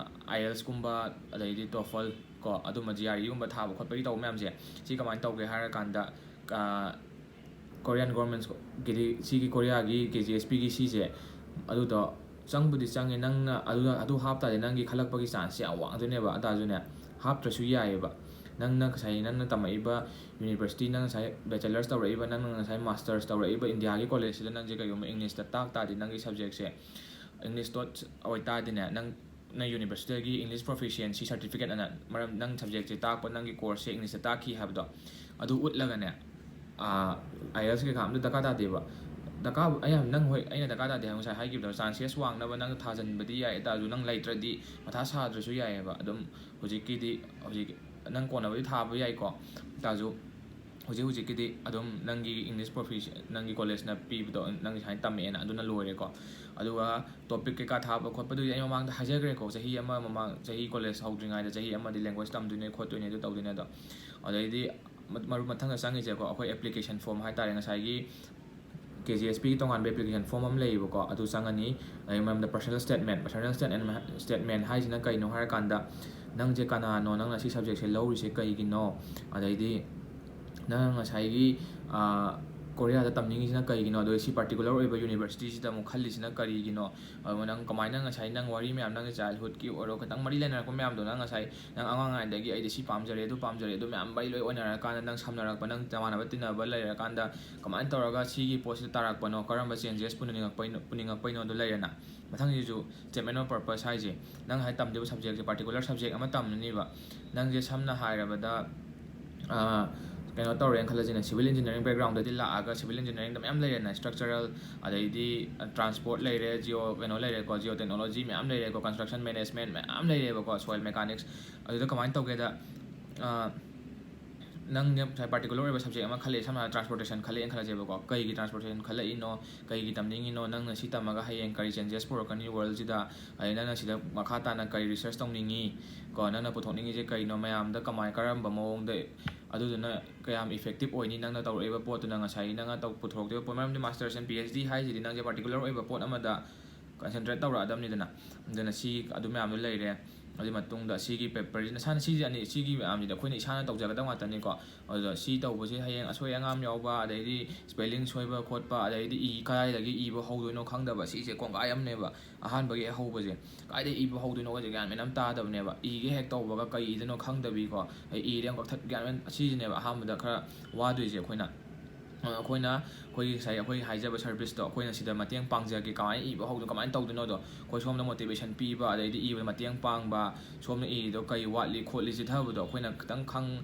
ꯑꯥꯏ ꯑꯦꯜꯁꯀꯨꯝꯕ, ꯑꯗꯩꯗꯤ ꯇꯣꯐꯜ ꯀꯣ, ꯑꯗꯨꯝꯕ ꯖꯤ ꯑꯥꯔ ꯏꯒꯨꯝꯕ ꯊꯥꯕ ꯈꯣꯠꯄꯒꯤ ꯇꯧꯕ ꯃꯌꯥꯝꯁꯦ, ꯁꯤ ꯀꯃꯥꯏꯅ ꯇꯧꯒꯦ ꯍꯥꯏꯔꯀꯥꯟꯗ, ꯑ, ꯀꯣꯔꯤꯌꯥꯟ ꯒꯣꯔꯃꯦꯟꯁꯀꯤꯗꯤ, ꯁꯤꯒꯤ ꯀꯣꯔꯤꯌꯥꯒꯤ ꯀꯦ ꯖꯤ ꯑꯦꯁ ꯄꯤꯒꯤ ꯁꯤꯁꯦ, ꯑꯗꯨꯗꯣ ꯆꯪꯕꯨꯗꯤ ꯆꯪꯉꯦ꯫ ꯅꯪꯅ ꯑꯗꯨ, ꯑꯗꯨ ꯍꯥꯞꯇꯥꯔꯗꯤ ꯅꯪꯒꯤ ꯈꯜꯂꯛꯄꯒꯤ ꯆꯥꯟꯁꯁꯦ ꯌꯥꯝ ꯋꯥꯡꯗꯣꯏꯅꯦꯕ꯫ ꯑꯗꯨ ꯇꯥꯔꯁꯨꯅꯦ, ꯍꯥꯞꯇ꯭ꯔꯁꯨ ꯌꯥꯏꯑꯕ꯫ ꯅꯪꯅ ꯉꯁꯥꯏ ꯅꯪꯅ ꯇꯝꯃꯛꯏꯕ ꯌꯨꯅꯤꯚꯔꯁꯤꯇꯤ, ꯅꯪ ꯉꯁꯥꯏ ꯕꯦꯆꯦꯂꯔꯁ ꯇꯧꯔꯛꯏꯕ, ꯅꯪꯅ ꯉꯁꯥꯏ ꯃꯥꯁꯇꯔꯁ ꯇꯧꯔꯛꯏꯕ ꯏꯟꯗꯤꯌꯥꯒꯤ ꯀꯣꯂꯦꯖꯁꯤꯗ ꯅꯪꯁꯦ ꯀꯩꯒꯨꯝꯕ ꯏꯪꯂꯤꯁꯇ ꯇꯥꯛ ꯇꯥꯔꯗꯤ, ꯅꯪꯒꯤ ꯁꯕꯖꯦꯛꯁꯦ ꯏꯪꯂꯤꯁꯇꯣ ꯑꯣꯏꯇꯥꯔꯗꯤꯅꯦ, ꯅꯪ, ꯅꯪ ꯌꯨꯅꯤꯚꯔꯁꯤꯇꯤꯒꯤ ꯏꯪꯂꯤꯁ ꯄ꯭ꯔꯣꯐꯤꯁꯤꯌꯦꯟꯁꯤ ꯁꯥꯔꯇꯤꯐꯤꯀꯦꯠ ꯑꯅ, ꯃꯔꯝ ꯅꯪ ꯁꯕꯖꯦꯛꯁꯦ ꯇꯥꯛꯄ, ꯅꯪꯒꯤ ꯀꯣꯔꯁꯁꯦ ꯏꯪꯂꯤꯁꯇ ꯇꯥꯛꯈꯤ ꯍꯥꯏꯕꯗꯣ, ꯑꯗꯨ ꯎꯠꯂꯒꯅꯦ, ꯑꯥꯏ ꯑꯦꯜꯁ ꯀꯩꯀꯥ ꯑꯝꯇ ꯗꯔꯀꯥꯔ ꯇꯥꯗꯦꯕ꯫ ꯗꯔꯀꯥꯔ ꯑꯩ ꯌꯥꯝ ꯅꯪ ꯍꯣꯏ ꯑꯩꯅ ꯗꯔꯀꯥꯔ ꯇꯥꯗꯦ ꯍꯥꯏꯕ ꯉꯁꯥꯏ ꯍꯥꯏꯈꯤꯕꯗꯣ, ꯆꯥꯟꯁꯦꯁ ꯋꯥꯡꯅꯕ ꯅꯪ ꯊꯥꯖꯤꯟꯕꯗꯤ ꯌꯥꯏ, ꯑꯗꯨ ꯅꯪ ꯂꯩꯇ꯭ꯔꯗꯤ ꯃꯊꯥ ꯁꯥꯗ꯭ꯔꯁꯨ ꯌꯥꯏꯑꯕ꯫ ꯑꯗꯨꯝ ꯍꯧꯖꯤꯛꯀꯤꯗꯤ ꯍꯧꯖꯤꯛ ꯅꯪ ꯀꯣꯟꯅꯕꯨꯗꯤ ꯊꯥꯕ ꯌꯥꯏꯀꯣ, ꯇꯥꯔꯁꯨ ꯍꯧꯖꯤꯛ ꯍꯧꯖꯤꯛꯀꯤꯗꯤ ꯑꯗꯨꯝ ꯅꯪꯒꯤ ꯏꯪꯂꯤꯁ ꯄ꯭ꯔꯣꯐꯤ ꯅꯪꯒꯤ ꯀꯣꯂꯦꯖꯅ ꯄꯤꯕꯗꯣ ꯅꯪ ꯁꯨꯃꯥꯏꯅ ꯇꯝꯃꯛꯑꯦꯅ ꯑꯗꯨꯅ ꯂꯣꯏꯔꯦꯀꯣ꯫ ꯑꯗꯨꯒ ꯇꯣꯄꯤꯛ ꯀꯩꯀꯥ ꯊꯥꯕ ꯈꯣꯠꯄꯗꯨꯗꯤ ꯑꯩ ꯃꯃꯥꯡꯗ ꯍꯥꯏꯖꯈ꯭ꯔꯦꯀꯣ, ꯆꯍꯤ ꯑꯃ ꯃꯃꯥꯡ ꯆꯍꯤ ꯀꯣꯂꯦꯖ ꯍꯧꯗ꯭ꯔꯤꯉꯩꯗ ꯆꯍꯤ ꯑꯃꯗꯤ ꯂꯦꯡꯒ꯭ꯋꯦꯖ ꯇꯝꯗꯣꯏꯅꯦ ꯈꯣꯠꯇꯣꯏꯅꯦ ꯑꯗꯨ ꯇꯧꯗꯣꯏꯅꯦ ꯑꯗꯣ꯫ ꯑꯗꯩꯗꯤ ꯃ- ꯃꯔꯨ ꯃꯊꯪꯗ ꯆꯪꯉꯤꯁꯦꯀꯣ, ꯑꯩꯈꯣꯏ ꯑꯦꯄ꯭ꯂꯤꯀꯦꯁꯟ ꯐꯣꯝ ꯍꯥꯏꯇꯥꯔꯦ, ꯉꯁꯥꯏꯒꯤ ꯀꯦ ꯖꯤ ꯑꯦꯁ ꯄꯤꯒꯤ ꯇꯣꯉꯥꯟꯕ ꯑꯦꯄ꯭ꯂꯤꯀꯦꯁꯟ ꯐꯣꯝ ꯑꯃ ꯂꯩꯌꯦꯕꯀꯣ, ꯑꯗꯨ ꯆꯪꯉꯅꯤ꯫ ꯑꯗꯩ ꯃꯔꯝꯗ personal statement, personal statement statement ꯍꯥꯏꯁꯤꯅ ꯀꯩꯅꯣ ꯍꯥꯏꯔꯀꯥꯟꯗ, ꯅꯪꯁꯦ ꯀꯅꯥꯅꯣ, ꯅꯪꯅ ꯁꯤ ꯁꯕꯖꯦꯛꯁꯦ ꯂꯧꯔꯤꯁꯦ ꯀꯩꯒꯤꯅꯣ, ꯑꯗꯩꯗꯤ ꯅꯪ ꯉꯁꯥꯏꯒꯤ ꯀꯣꯔꯤꯌꯥꯗ ꯇꯝꯅꯤꯡꯉꯤꯁꯤꯅ ꯀꯩꯒꯤꯅꯣ, ꯑꯗꯨꯒ ꯁꯤ ꯄꯥꯔꯇꯤꯀꯨꯂꯔ ꯑꯣꯏꯕ ꯌꯨꯅꯤꯚꯔꯁꯤꯇꯤꯁꯤꯗ ꯑꯃꯨꯛ ꯈꯜꯂꯤꯁꯤꯅ ꯀꯔꯤꯒꯤꯅꯣ, ꯑꯗꯨꯒ ꯅꯪ ꯀꯃꯥꯏꯅ ꯉꯁꯥꯏ ꯅꯪ ꯋꯥꯔꯤ ꯃꯌꯥꯝ, ꯅꯪꯒꯤ ꯆꯥꯏꯜꯍꯨꯗꯀꯤ ꯑꯣꯏꯔꯣ, ꯈꯤꯇꯪ ꯃꯔꯤ ꯂꯩꯅꯔꯛꯄ ꯃꯌꯥꯝꯗꯣ, ꯅꯪ ꯉꯁꯥꯏ ꯅꯪ ꯑꯉꯥꯡꯉꯩꯗꯒꯤ ꯑꯩꯗꯤ ꯁꯤ ꯄꯥꯝꯖꯔꯦ, ꯑꯗꯨ ꯄꯥꯝꯖꯔꯦ, ꯑꯗꯨ ꯃꯌꯥꯝ ꯃꯔꯤ ꯂꯣꯏ ꯑꯣꯏꯅꯔꯀꯥꯟꯗ, ꯅꯪ ꯁꯝꯅꯔꯛꯄ, ꯅꯪ ꯅꯃꯥꯟꯅꯕ ꯇꯤꯟꯅꯕ ꯂꯩꯔꯀꯥꯟꯗ ꯀꯃꯥꯏꯅ ꯇꯧꯔꯒ ꯁꯤꯒꯤ ꯄꯣꯠꯁꯤꯗ ꯇꯥꯔꯛꯄꯅꯣ, ꯀꯔꯝꯕ ꯆꯦꯟꯖꯦꯁ ꯄꯨꯅꯤꯡꯉꯛꯄꯩꯅꯣ, ꯄꯨꯅꯤꯡꯉꯛꯄꯩꯅꯣꯗꯣ ꯂꯩꯔꯦꯅ꯫ ꯃꯊꯪꯁꯤꯁꯨ statement of purpose ꯍꯥꯏꯁꯦ, ꯅꯪ ꯍꯥꯏ ꯇꯝꯗꯣꯏꯕ ꯁꯕꯖꯦꯛꯁꯦ, ꯄꯥꯔꯇꯤꯀꯨꯂꯔ ꯁꯕꯖꯦꯛ ꯑꯃ ꯇꯝꯃꯅꯤꯕ꯫ ꯅꯪꯁꯦ ꯁꯝꯅ ꯍꯥꯏꯔꯕꯗ ꯀꯩꯅꯣ ꯇꯧꯔꯦꯅ ꯈꯜꯂꯁꯤꯅꯦ, ꯁꯤꯚꯤꯜ ꯏꯟꯖꯤꯅꯤꯌꯥꯔꯤꯡ ꯕꯦꯛꯒ꯭ꯔꯥꯎꯟꯗꯗꯤ ꯂꯥꯛꯑꯒ ꯁꯤꯚꯤꯜ ꯏꯟꯖꯤꯅꯤꯌꯥꯔꯤꯡꯗ ꯃꯌꯥꯝ ꯂꯩꯔꯦꯅ, ꯏꯁꯇ꯭ꯔꯛꯆꯔꯦꯜ, ꯑꯗꯩꯗꯤ ꯇ꯭ꯔꯥꯟꯁꯄꯣꯔꯠ ꯂꯩꯔꯦ, ꯖꯤꯑꯣ ꯀꯩꯅꯣ ꯂꯩꯔꯦꯀꯣ, ꯖꯤꯑꯣ ꯇꯦꯛꯅꯣꯂꯣꯖꯤ ꯃꯌꯥꯝ ꯂꯩꯔꯦꯀꯣ, ꯀꯟꯁꯇ꯭ꯔꯛꯁꯟ ꯃꯦꯅꯦꯖꯃꯦꯟ ꯃꯌꯥꯝ ꯂꯩꯔꯦꯕꯀꯣ, ꯁꯣꯏꯜ ꯃꯦꯀꯥꯅꯤꯛꯁ꯫ ꯑꯗꯨꯗ ꯀꯃꯥꯏꯅ ꯇꯧꯒꯦꯗ, ꯅꯪꯅ ꯉꯁꯥꯏ ꯄꯥꯔꯇꯤꯀꯨꯂꯔ ꯑꯣꯏꯕ ꯁꯕꯖꯦꯛ ꯑꯃ ꯈꯜꯂꯛꯑꯦ, ꯁꯝꯅ ꯍꯥꯏꯔꯕꯗ ꯇ꯭ꯔꯥꯟꯁꯄꯣꯔꯇꯦꯁꯟ ꯈꯜꯂꯛꯑꯦꯅ ꯈꯜꯂꯁꯦꯕꯀꯣ꯫ ꯀꯩꯒꯤ ꯇ꯭ꯔꯥꯟꯁꯄꯣꯔꯇꯦꯁꯟ ꯈꯜꯂꯛꯏꯅꯣ, ꯀꯩꯒꯤ ꯇꯝꯅꯤꯡꯉꯤꯅꯣ, ꯅꯪꯅ ꯁꯤ ꯇꯝꯃꯒ ꯍꯌꯦꯡ ꯀꯔꯤ ꯆꯦꯟꯖꯦꯁ ꯄꯨꯔꯛꯀꯅꯤ ꯋꯥꯔꯜꯁꯤꯗ, ꯑꯗꯩ ꯅꯪꯅ ꯁꯤꯗ ꯃꯈꯥ ꯇꯥꯅ ꯀꯔꯤ ꯔꯤꯁꯔꯁ ꯇꯧꯅꯤꯡꯉꯤ ꯀꯣ, ꯅꯪꯅ ꯄꯨꯊꯣꯛꯅꯤꯡꯉꯤꯁꯦ ꯀꯩꯅꯣ, ꯃꯌꯥꯝꯗ ꯀꯃꯥꯏ ꯀꯔꯝꯕ ꯃꯑꯣꯡꯗ, ꯑꯗꯨꯗꯨꯅ ꯀꯌꯥꯝ ꯏꯐꯦꯛꯇꯤꯞ ꯑꯣꯏꯅꯤ ꯅꯪꯅ ꯇꯧꯔꯛꯏꯕ ꯄꯣꯠꯇꯨꯅ, ꯉꯁꯥꯏꯒꯤ ꯅꯪꯅ ꯇꯧ ꯄꯨꯊꯣꯔꯛꯇꯣꯏꯕ ꯄꯣꯠ꯫ ꯃꯔꯝꯗꯤ masters N P H D ꯍꯥꯏꯁꯤꯗꯤ ꯅꯪꯁꯦ ꯄꯥꯔꯇꯤꯀꯨꯂꯔ ꯑꯣꯏꯕ ꯄꯣꯠ ꯑꯃꯗ ꯀꯟꯁꯦꯟꯇ꯭ꯔꯦꯠ ꯇꯧꯔꯛꯑꯗꯕꯅꯤꯗꯅ꯫ ꯑꯗꯨꯅ ꯁꯤ ꯑꯗꯨ ꯃꯌꯥꯝꯗꯣ ꯂꯩꯔꯦ꯫ ꯑꯗꯨꯒꯤ ꯃꯇꯨꯡꯗ ꯁꯤꯒꯤ ꯄꯦꯄꯔꯁꯤ ꯅꯁꯥꯅ ꯁꯤꯁꯦ ꯑꯅꯤ, ꯁꯤꯒꯤ ꯃꯌꯥꯝꯁꯤꯗꯤ ꯑꯩꯈꯣꯏꯅ ꯏꯁꯥꯅ ꯇꯧꯖꯒꯗꯕ ꯉꯥꯛꯇꯅꯤꯀꯣ꯫ ꯑꯗꯨꯗ ꯁꯤ ꯇꯧꯕꯁꯦ ꯍꯌꯦꯡ ꯑꯁꯣꯏ ꯑꯉꯥꯝ ꯌꯥꯎꯕ, ꯑꯗꯩꯗꯤ ꯁ꯭ꯄꯦꯂꯤꯡ ꯁꯣꯏꯕ ꯈꯣꯠꯄ, ꯑꯗꯩꯗꯤ ꯏ ꯀꯗꯥꯏꯗꯒꯤ ꯏꯕ ꯍꯧꯗꯣꯏꯅꯣ ꯈꯪꯗꯕ, ꯁꯤꯁꯦ ꯀꯣꯡꯒꯥꯏ ꯑꯃꯅꯦꯕ꯫ ꯑꯍꯥꯟꯕꯒꯤ ꯍꯦꯛ ꯍꯧꯕꯁꯦ ꯀꯥꯏꯗꯩ ꯏꯕ ꯍꯧꯗꯣꯏꯅꯣꯒꯁꯦ ꯒ꯭ꯌꯥꯟ ꯃꯦꯟ ꯑꯃ ꯇꯥꯗꯕꯅꯦꯕ꯫ ꯏꯒꯦ ꯍꯦꯛ ꯇꯧꯕꯒ ꯀꯩ ꯏꯗꯣꯏꯅꯣ ꯈꯪꯗꯕꯤꯀꯣ, ꯑꯩ ꯏꯔꯦ ꯑꯃꯨꯛ ꯀꯛꯊꯠ, ꯒ꯭ꯌꯥꯟ ꯃꯦꯟ, ꯑꯁꯤꯁꯤꯅꯦꯕ ꯑꯍꯥꯟꯕꯗ ꯈꯔ ꯋꯥꯗꯣꯏꯁꯦ ꯑꯩꯈꯣꯏꯅ꯫ ꯑ, ꯑꯩꯈꯣꯏꯅ ꯑꯩꯈꯣꯏꯒꯤ ꯉꯁꯥꯏ ꯑꯩꯈꯣꯏꯒꯤ ꯍꯥꯏꯖꯕ ꯁꯔꯚꯤꯁꯇꯣ ꯑꯩꯈꯣꯏꯅ ꯁꯤꯗ ꯃꯇꯦꯡ ꯄꯥꯡꯖꯒꯦ, ꯀꯃꯥꯏꯅ ꯏꯕ ꯍꯧꯗꯣꯏꯅꯣ, ꯀꯃꯥꯏꯅ ꯇꯧꯗꯣꯏꯅꯣꯗꯣ ꯑꯩꯈꯣꯏ ꯁꯣꯝꯗ ꯃꯣꯇꯤꯚꯦꯁꯟ ꯄꯤꯕ, ꯑꯗꯩꯗꯤ ꯏꯕꯗ ꯃꯇꯦꯡ ꯄꯥꯡꯕ, ꯁꯣꯝꯅ ꯏꯔꯤꯗꯣ ꯀꯩ ꯋꯥꯠꯂꯤ ꯈꯣꯠꯂꯤ ꯆꯤꯊꯕꯗꯣ ꯑꯩꯈꯣꯏꯅ ꯈꯤꯇꯪ ꯈꯪ-,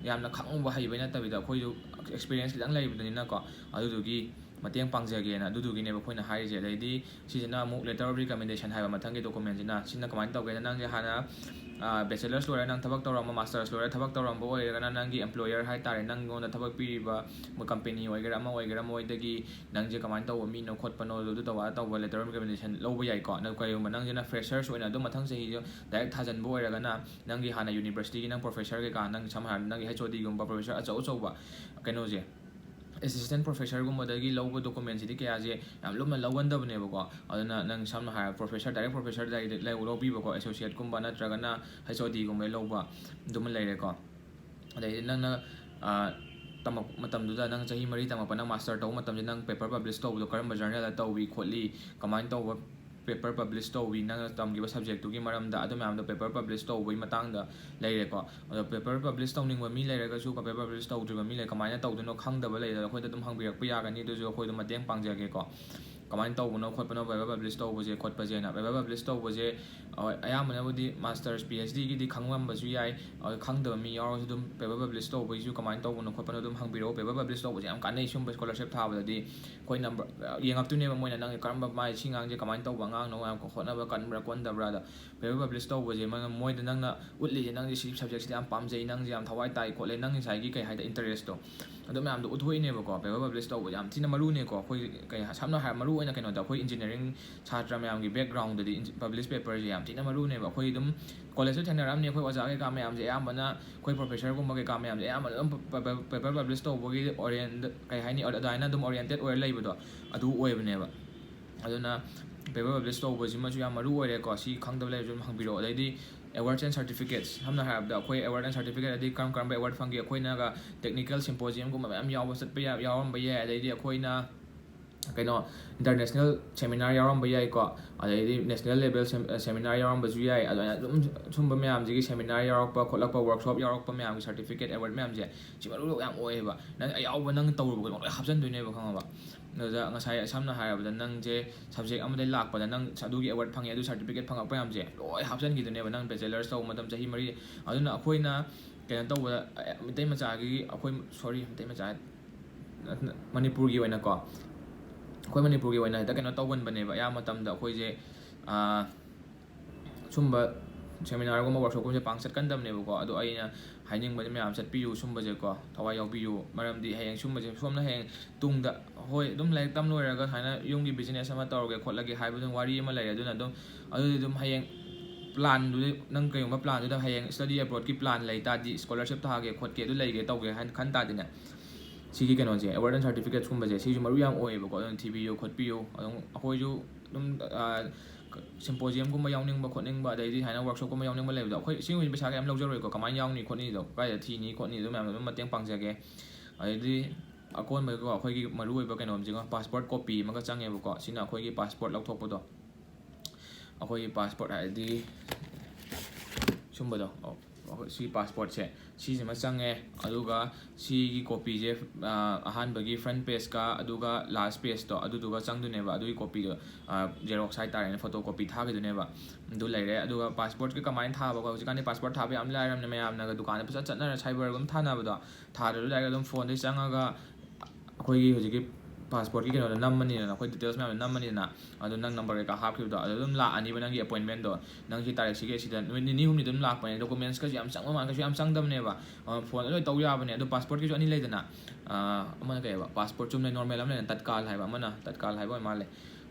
ꯌꯥꯝꯅ ꯈꯪꯉꯨꯕ ꯍꯩꯕꯩ ꯅꯠꯇꯕꯤꯗ ꯑꯩꯈꯣꯏꯁꯨ ꯑꯦꯛꯁꯄꯤꯔꯤꯌꯦꯟꯁ ꯈꯤꯇꯪ ꯂꯩꯕꯅꯤꯅꯀꯣ꯫ ꯑꯗꯨꯗꯨꯒꯤ ꯃꯇꯦꯡ ꯄꯥꯡꯖꯒꯦꯅ, ꯑꯗꯨꯗꯨꯒꯤꯅꯦꯕ ꯑꯩꯈꯣꯏꯅ ꯍꯥꯏꯔꯤꯁꯦ꯫ ꯑꯗꯩꯗꯤ ꯁꯤꯁꯤꯅ ꯑꯃꯨꯛ letter of recommendation ꯍꯥꯏꯕ ꯃꯊꯪꯒꯤ documentꯁꯤꯅ꯫ ꯁꯤꯅ ꯀꯃꯥꯏꯅ ꯇꯧꯒꯦꯗ? ꯅꯪꯁꯦ ꯍꯥꯟꯅ bachelor's ꯂꯣꯏꯔꯦ, ꯅꯪ ꯊꯕꯛ ꯇꯧꯔꯝꯕ, master's ꯂꯣꯏꯔꯦ, ꯊꯕꯛ ꯇꯧꯔꯝꯕ ꯑꯣꯏꯔꯒꯅ ꯅꯪꯒꯤ employer ꯍꯥꯏ ꯇꯥꯔꯦ, ꯅꯪꯉꯣꯟꯗ ꯊꯕꯛ ꯄꯤꯔꯤꯕ ꯃꯣꯏ company ꯑꯣꯏꯒꯦꯔꯥ ꯑꯃ ꯑꯣꯏꯒꯦꯔꯥ, ꯃꯣꯏꯗꯒꯤ ꯅꯪꯁꯦ ꯀꯃꯥꯏꯅ ꯇꯧꯕ ꯃꯤꯅꯣ ꯈꯣꯠꯄꯅꯣ ꯑꯗꯨ ꯇꯧꯕ ꯑꯗꯥ ꯇꯧꯕ letter of recommendation ꯂꯧꯕ ꯌꯥꯏꯀꯣ꯫ ꯅꯪ ꯀꯔꯤꯒꯨꯝꯕ ꯅꯪꯁꯤꯅ freshers ꯑꯣꯏꯅ ꯑꯗꯨꯝ ꯃꯊꯪ ꯆꯍꯤꯁꯦ direct ꯊꯥꯖꯤꯟꯕ ꯑꯣꯏꯔꯒꯅ, ꯅꯪꯒꯤ ꯍꯥꯟꯅ universityꯒꯤ ꯅꯪ professor ꯀꯩꯀꯥ, ꯅꯪ ꯁꯝꯅ ꯍꯥꯏꯔꯕꯗ ꯅꯪꯒꯤ H O Dꯒꯨꯝꯕ professor ꯑꯆꯧ ꯑꯆꯧꯕ ꯀꯩꯅꯣꯁꯦ, assistant professorꯒꯨꯝꯕꯗꯒꯤ ꯂꯧꯕ documentꯁꯤꯗꯤ ꯀꯌꯥꯁꯦ ꯌꯥꯝ ꯂꯨꯝꯅ ꯂꯧꯒꯟꯗꯕꯅꯦꯕꯀꯣ꯫ ꯑꯗꯨꯅ ꯅꯪ ꯁꯝꯅ ꯍꯥꯏꯔꯕ professor, direct professor ꯂꯧꯕꯤꯕꯀꯣ, associateꯀꯨꯝꯕ ꯅꯠꯇ꯭ꯔꯒꯅ H O Dꯒꯨꯝꯕ ꯂꯧꯕ ꯑꯗꯨꯃ ꯂꯩꯔꯦꯀꯣ꯫ ꯑꯗꯩꯗꯤ ꯅꯪꯅ ꯇꯝꯃꯛꯄ ꯃꯇꯝꯗꯨꯗ, ꯅꯪ ꯆꯍꯤ ꯃꯔꯤ ꯇꯝꯃꯛꯄ, ꯅꯪ master ꯇꯧꯕ ꯃꯇꯝꯗ ꯅꯪ paper publish ꯇꯧꯕꯗꯣ ꯀꯔꯝꯕ journalꯗ ꯇꯧꯏ ꯈꯣꯠꯂꯤ, ꯀꯃꯥꯏꯅ ꯇꯧꯕ paper publish ꯇꯧꯏ, ꯅꯪꯅ ꯇꯝꯈꯤꯕ subjectꯇꯨꯒꯤ ꯃꯔꯝꯗ, ꯑꯗꯨ ꯃꯌꯥꯝꯗꯣ paper publish ꯇꯧꯕꯒꯤ ꯃꯇꯥꯡꯗ ꯂꯩꯔꯦꯀꯣ꯫ ꯑꯗꯣ paper publish ꯇꯧꯅꯤꯡꯕ ꯃꯤ ꯂꯩꯔꯒꯁꯨ, paper publish ꯇꯧꯗ꯭ꯔꯤꯕ ꯃꯤ ꯂꯩ, ꯀꯃꯥꯏꯅ ꯇꯧꯗꯣꯏꯅꯣ ꯈꯪꯗꯕ ꯂꯩꯔꯒ ꯑꯩꯈꯣꯏꯗ ꯑꯗꯨꯝ ꯍꯪꯕꯤꯔꯛꯄ ꯌꯥꯒꯅꯤ꯫ ꯑꯗꯨꯁꯨ ꯑꯩꯈꯣꯏ ꯑꯗꯨꯝ ꯃꯇꯦꯡ ꯄꯥꯡꯖꯒꯦꯀꯣ꯫ ꯀꯃꯥꯏꯅ ꯇꯧꯕꯅꯣ ꯈꯣꯠꯄꯅꯣ paper publish ꯇꯧꯕꯁꯦ ꯈꯣꯠꯄꯁꯦꯅ꯫ Paper publish ꯇꯧꯕꯁꯦ, ꯍꯣꯏ, ꯑꯌꯥꯝꯕꯅꯕꯨꯗꯤ master's, PhDꯒꯤꯗꯤ ꯈꯪꯉꯝꯕꯁꯨ ꯌꯥꯏ꯫ ꯑꯗꯣ ꯈꯪꯗꯕ ꯃꯤ ꯌꯥꯎꯔꯒꯁꯨ ꯑꯗꯨꯝ paper publish ꯇꯧꯕꯒꯤꯁꯨ ꯀꯃꯥꯏꯅ ꯇꯧꯕꯅꯣ ꯈꯣꯠꯄꯅꯣ ꯑꯗꯨꯝ ꯍꯪꯕꯤꯔꯛꯑꯣ꯫ Paper publish ꯇꯧꯕꯁꯦ ꯌꯥꯝ ꯀꯥꯟꯅꯩ꯫ ꯁꯤꯒꯨꯝꯕ scholarship ꯊꯥꯕꯗꯗꯤ ꯑꯩꯈꯣꯏ number ꯌꯦꯡꯉꯛꯇꯣꯏꯅꯦꯕ ꯃꯣꯏꯅ, ꯅꯪꯁꯦ ꯀꯔꯝꯕ, ꯃꯥꯏ ꯁꯤ ꯑꯉꯥꯡꯁꯦ ꯀꯃꯥꯏꯅ ꯇꯧꯕ ꯑꯉꯥꯡꯅꯣ, ꯌꯥꯝ ꯍꯣꯠꯅꯕ ꯀꯟꯕ꯭ꯔꯥ ꯀꯟꯗꯕ꯭ꯔꯥꯗ꯫ Paper publish ꯇꯧꯕꯁꯦ ꯃꯣꯏꯅ, ꯃꯣꯏꯗ ꯅꯪꯅ ꯎꯠꯂꯤꯁꯦ, ꯅꯪꯁꯦ ꯁꯤ subjectꯁꯤꯗ ꯌꯥꯝ ꯄꯥꯝꯖꯩ, ꯅꯪꯁꯦ ꯌꯥꯝ ꯊꯋꯥꯏ ꯇꯥꯏ ꯈꯣꯠꯂꯦ, ꯅꯪ ꯉꯁꯥꯏꯒꯤ ꯀꯩ ꯍꯥꯏꯇꯥꯔꯦ, interestꯇꯣ, ꯑꯗꯨ ꯃꯌꯥꯝꯗꯣ ꯎꯠꯊꯣꯛꯏꯅꯦꯕꯀꯣ꯫ Paper publish ꯇꯧꯕꯁꯦ ꯌꯥꯝ ꯊꯤꯅ ꯃꯔꯨꯅꯦꯀꯣ꯫ ꯑꯩꯈꯣꯏ ꯀꯩ ꯍꯥꯏ-, ꯁꯝꯅ ꯍꯥꯏꯔ, ꯃꯔꯨ ꯑꯣꯏꯅ ꯀꯩꯅꯣꯗ, ꯑꯩꯈꯣꯏ engineering ꯁꯥꯇ꯭ꯔ ꯃꯌꯥꯝꯒꯤ backgroundꯗꯗꯤ ꯏꯟꯖꯤ-, publish paperꯁꯦ ꯌꯥꯝ ꯊꯤꯅ ꯃꯔꯨꯅꯦꯕ꯫ ꯑꯩꯈꯣꯏ ꯑꯗꯨꯝ collegeꯇ ꯊꯦꯡꯅꯔꯛꯑꯝꯅꯤ, ꯑꯩꯈꯣꯏ ꯑꯣꯖꯥ ꯀꯩꯀꯥ ꯃꯌꯥꯝꯁꯦ ꯑꯌꯥꯝꯕꯅ, ꯑꯩꯈꯣꯏ professorꯒꯨꯝꯕ ꯀꯩꯀꯥ ꯃꯌꯥꯝꯁꯦ ꯑꯌꯥꯝꯕꯅ ꯑꯗꯨꯝ ꯄ-, ꯄ-, paper publish ꯇꯧꯕꯒꯤ orient-, ꯀꯩ ꯍꯥꯏꯅꯤ, ꯑꯗꯨꯃꯥꯏꯅ ꯑꯗꯨꯝ oriented ꯑꯣꯏꯔ ꯂꯩꯕꯗꯣ ꯑꯗꯨ ꯑꯣꯏꯕꯅꯦꯕ꯫ ꯑꯗꯨꯅ paper publish ꯇꯧꯕꯁꯤꯃꯁꯨ ꯌꯥꯝ ꯃꯔꯨ ꯑꯣꯏꯔꯦꯀꯣ꯫ ꯁꯤ ꯈꯪꯗꯕ ꯂꯩꯔꯁꯨ ꯑꯗꯨꯝ ꯍꯪꯕꯤꯔꯛꯑꯣ꯫ ꯑꯗꯩꯗꯤ awards and certificates, ꯁꯝꯅ ꯍꯥꯏꯔꯕꯗ ꯑꯩꯈꯣꯏ award and certificate ꯑꯗꯤ ꯀꯔꯝ ꯀꯔꯝꯕ award ꯐꯪꯒꯦ? ꯑꯩꯈꯣꯏꯅꯒ technical symposiumꯒꯨꯝꯕ ꯃꯌꯥꯝ ꯌꯥꯎꯕ ꯆꯠꯄ ꯌꯥ-, ꯌꯥꯎꯔꯝꯕ ꯌꯥꯏ꯫ ꯑꯗꯩꯗꯤ ꯑꯩꯈꯣꯏꯅ ꯀꯩꯅꯣ, international seminar ꯌꯥꯎꯔꯝꯕ ꯌꯥꯏꯀꯣ꯫ ꯑꯗꯩꯗꯤ national level sem-, seminar ꯌꯥꯎꯔꯝꯕꯁꯨ ꯌꯥꯏ꯫ ꯑꯗꯨꯃꯥꯏꯅ ꯑꯗꯨꯝ ꯁꯨꯝꯕ ꯃꯌꯥꯝꯁꯤꯒꯤ seminar ꯌꯥꯎꯔꯛꯄ ꯈꯣꯠꯂꯛꯄ, workshop ꯌꯥꯎꯔꯛꯄ ꯃꯌꯥꯝꯒꯤ certificate, award ꯃꯌꯥꯝꯁꯦ ꯁꯤ ꯃꯔꯨ ꯌꯥꯝ ꯑꯣꯏꯌꯦꯕ꯫ ꯅꯪ ꯑꯌꯥꯎꯕ ꯅꯪ ꯇꯧꯔꯨꯕ ꯈꯨꯗꯤꯡꯃꯛ ꯂꯣꯏ ꯍꯥꯞꯆꯤꯟꯗꯣꯏꯅꯦꯕ, ꯈꯪꯉꯕ? ꯑꯗꯨꯗ ꯉꯁꯥꯏ ꯁꯝꯅ ꯍꯥꯏꯔꯕꯗ ꯅꯪꯁꯦ subject ꯑꯃꯗꯩ ꯂꯥꯛꯄꯗ ꯅꯪ ꯑꯗꯨꯒꯤ award ꯐꯪꯉꯦ, ꯑꯗꯨ certificate ꯐꯪꯉꯛꯄ ꯃꯌꯥꯝꯁꯦ ꯂꯣꯏ ꯍꯥꯞꯆꯤꯟꯈꯤꯗꯣꯏꯅꯦꯕ ꯅꯪ bachelor's ꯇꯧꯕ ꯃꯇꯝ ꯆꯍꯤ ꯃꯔꯤ꯫ ꯑꯗꯨꯅ ꯑꯩꯈꯣꯏꯅ ꯀꯩꯅꯣ ꯇꯧꯕꯗ, ꯑ, ꯃꯩꯇꯩ ꯃꯆꯥꯒꯤ, ꯑꯩꯈꯣꯏ, sorry, ꯃꯩꯇꯩ ꯃꯆꯥ, ꯃꯅꯤꯄꯨꯔꯒꯤ ꯑꯣꯏꯅꯀꯣ, ꯑꯩꯈꯣꯏ ꯃꯅꯤꯄꯨꯔꯒꯤ ꯑꯣꯏꯅ ꯍꯦꯛꯇ ꯀꯩꯅꯣ ꯇꯧꯒꯟꯕꯅꯦꯕ, ꯑꯌꯥꯝꯕ ꯃꯇꯝꯗ ꯑꯩꯈꯣꯏꯁꯦ, ꯑꯥ, ꯁꯨꯝꯕ seminarꯒꯨꯝꯕ workshopꯀꯨꯝꯕꯁꯦ ꯄꯥꯡ ꯆꯠꯀꯟꯗꯕꯅꯦꯕꯀꯣ꯫ ꯑꯗꯣ ꯑꯩꯅ ꯍꯥꯏꯅꯤꯡꯕꯗꯤ ꯃꯌꯥꯝ ꯆꯠꯄꯤꯌꯨ ꯁꯨꯝꯕꯁꯦꯀꯣ, ꯊꯋꯥꯏ ꯌꯥꯎꯕꯤꯌꯨ꯫ ꯃꯔꯝꯗꯤ ꯍꯌꯦꯡ ꯁꯨꯝꯕꯁꯦ ꯁꯣꯝꯅ ꯍꯌꯦꯡ ꯇꯨꯡꯗ, ꯍꯣꯏ, ꯑꯗꯨꯝ ꯂꯥꯏꯔꯤꯛ ꯇꯝ ꯂꯣꯏꯔꯒ ꯁꯨꯃꯥꯏꯅ ꯌꯨꯝꯒꯤ business ꯑꯃ ꯇꯧꯔꯒꯦ ꯈꯣꯠꯂꯒꯦ ꯍꯥꯏꯕ ꯑꯗꯨꯝ ꯋꯥꯔꯤ ꯑꯃ ꯂꯩꯔꯦ꯫ ꯑꯗꯨꯅ ꯑꯗꯨꯝ, ꯑꯗꯨꯗꯤ ꯑꯗꯨꯝ ꯍꯌꯦꯡ planꯗꯨꯗꯤ, ꯅꯪ ꯀꯩꯒꯨꯝꯕ planꯗꯨꯗ ꯍꯌꯦꯡ study abroadꯀꯤ plan ꯂꯩ ꯇꯥꯔꯗꯤ, scholarship ꯊꯥꯒꯦ ꯈꯣꯠꯀꯦ, ꯑꯗꯨ ꯂꯩꯒꯦ ꯇꯧꯒꯦ ꯍꯥꯏꯅ ꯈꯟ ꯇꯥꯔꯗꯤꯅꯦ, ꯁꯤꯒꯤ ꯀꯩꯅꯣꯁꯦ, award and certificatesꯀꯨꯝꯕꯁꯦ, ꯁꯤꯁꯨ ꯃꯔꯨ ꯌꯥꯝ ꯑꯣꯏꯌꯦꯕꯀꯣ꯫ ꯑꯗꯨꯅ ꯊꯤꯕꯤꯌꯨ ꯈꯣꯠꯄꯤꯌꯨ꯫ ꯑꯗꯨꯝ ꯑꯩꯈꯣꯏꯁꯨ ꯑꯗꯨꯝ, ꯑꯥ, symposiumꯒꯨꯝꯕ ꯌꯥꯎꯅꯤꯡꯕ ꯈꯣꯠꯅꯤꯡꯕ, ꯑꯗꯩꯗꯤ ꯁꯨꯃꯥꯏꯅ workshopꯀꯨꯝꯕ ꯌꯥꯎꯅꯤꯡꯕ ꯂꯩꯕꯗꯣ, ꯑꯩꯈꯣꯏ ꯁꯤ ꯑꯣꯏꯅ ꯄꯩꯁꯥ ꯀꯌꯥꯝ ꯂꯧꯖꯔꯣꯏꯀꯣ, ꯀꯃꯥꯏꯅ ꯌꯥꯎꯅꯤ ꯈꯣꯠꯅꯤꯗꯣ, ꯀꯥꯏꯗ ꯊꯤꯅꯤ ꯈꯣꯠꯅꯤ, ꯑꯗꯨ ꯃꯌꯥꯝꯗꯣ ꯑꯗꯨꯝ ꯃꯇꯦꯡ ꯄꯥꯡꯖꯒꯦ꯫ ꯑꯗꯩꯗꯤ ꯑꯀꯣꯟꯕꯗꯀꯣ, ꯑꯩꯈꯣꯏꯒꯤ ꯃꯔꯨꯑꯣꯏꯕ ꯀꯩꯅꯣꯝꯁꯤꯒ, passport copy ꯑꯃꯒ ꯆꯪꯉꯦꯕꯀꯣ꯫ ꯁꯤꯅ ꯑꯩꯈꯣꯏꯒꯤ passport ꯂꯧꯊꯣꯛꯄꯗꯣ, ꯑꯩꯈꯣꯏꯒꯤ passport ꯍꯥꯏꯗꯤ ꯁꯨꯝꯕꯗꯣ, ꯑꯣ, ꯑꯩꯈꯣꯏ ꯁꯤ passportꯁꯦ, ꯁꯤꯁꯤꯃ ꯆꯪꯉꯦ꯫ ꯑꯗꯨꯒ ꯁꯤꯒꯤ copyꯁꯦ, ꯑꯥ, ꯑꯍꯥꯟꯕꯒꯤ front pageꯀ ꯑꯗꯨꯒ last pageꯇꯣ, ꯑꯗꯨꯗꯨꯒ ꯆꯪꯗꯣꯏꯅꯦꯕ꯫ ꯑꯗꯨꯒꯤ copyꯗꯣ, ꯑꯥ, xerox ꯍꯥꯏꯇꯥꯔꯦꯅꯦ, photocopy ꯊꯥꯈꯤꯗꯣꯏꯅꯦꯕ꯫ ꯑꯗꯨ ꯂꯩꯔꯦ꯫ ꯑꯗꯨꯒ passportꯀꯤ ꯀꯃꯥꯏꯅ ꯊꯥꯕ, ꯍꯧꯖꯤꯛꯀꯥꯟꯗꯤ passport ꯊꯥꯕ ꯌꯥꯝ ꯂꯥꯏꯔꯕꯅꯦ, ꯃꯌꯥꯝꯅꯒ ꯗꯨꯀꯥꯟꯗ ꯄꯩꯁꯥ ꯆꯠꯅꯔ cyberꯒꯨꯝ ꯊꯥꯅꯕꯗꯣ, ꯊꯥꯗ꯭ꯔꯁꯨ direct ꯑꯗꯨꯝ phoneꯗꯒꯤ ꯆꯪꯉꯒ ꯑꯩꯈꯣꯏꯒꯤ ꯍꯧꯖꯤꯛꯀꯤ passportꯀꯤ ꯀꯩꯅꯣꯗꯣ ꯅꯝꯃꯅꯤꯗꯅ, ꯑꯩꯈꯣꯏ details ꯃꯌꯥꯝꯗꯣ ꯅꯝꯃꯅꯤꯗꯅ, ꯑꯗꯣ ꯅꯪ number ꯀꯩꯀꯥ ꯍꯥꯞꯈꯤꯕꯗꯣ, ꯑꯗꯣ ꯑꯗꯨꯝ ꯂꯥꯛꯑꯅꯤꯕ ꯅꯪꯒꯤ appointmentꯗꯣ꯫ ꯅꯪ ꯁꯤ ꯇꯥꯔꯤꯛꯁꯤꯒꯤ ꯁꯤꯗ ꯅꯨꯃꯤꯠ ꯅꯤꯅꯤ ꯍꯨꯝꯅꯤꯗ ꯑꯗꯨꯝ ꯂꯥꯛꯄꯅꯦ꯫ Documentsꯀꯁꯨ ꯌꯥꯝ ꯆꯪꯕ ꯃꯥꯟ-, ꯀꯩꯁꯨ ꯌꯥꯝ ꯆꯪꯗꯕꯅꯦꯕ꯫ ꯑ, phoneꯗ ꯂꯣꯏ ꯇꯧ ꯌꯥꯕꯅꯦ꯫ ꯑꯗꯣ passportꯀꯤꯁꯨ ꯑꯅꯤ ꯂꯩꯗꯅ, ꯑ, ꯑꯃꯅ ꯀꯩ ꯍꯥꯏꯕ, passport ꯆꯨꯝꯅ normal ꯑꯃ ꯂꯩꯗꯅ, ꯇꯠꯀꯥꯜ ꯍꯥꯏꯕ ꯑꯃꯅ, ꯇꯠꯀꯥꯜ ꯍꯥꯏꯕ ꯑꯣꯏ ꯃꯥꯜꯂꯦ꯫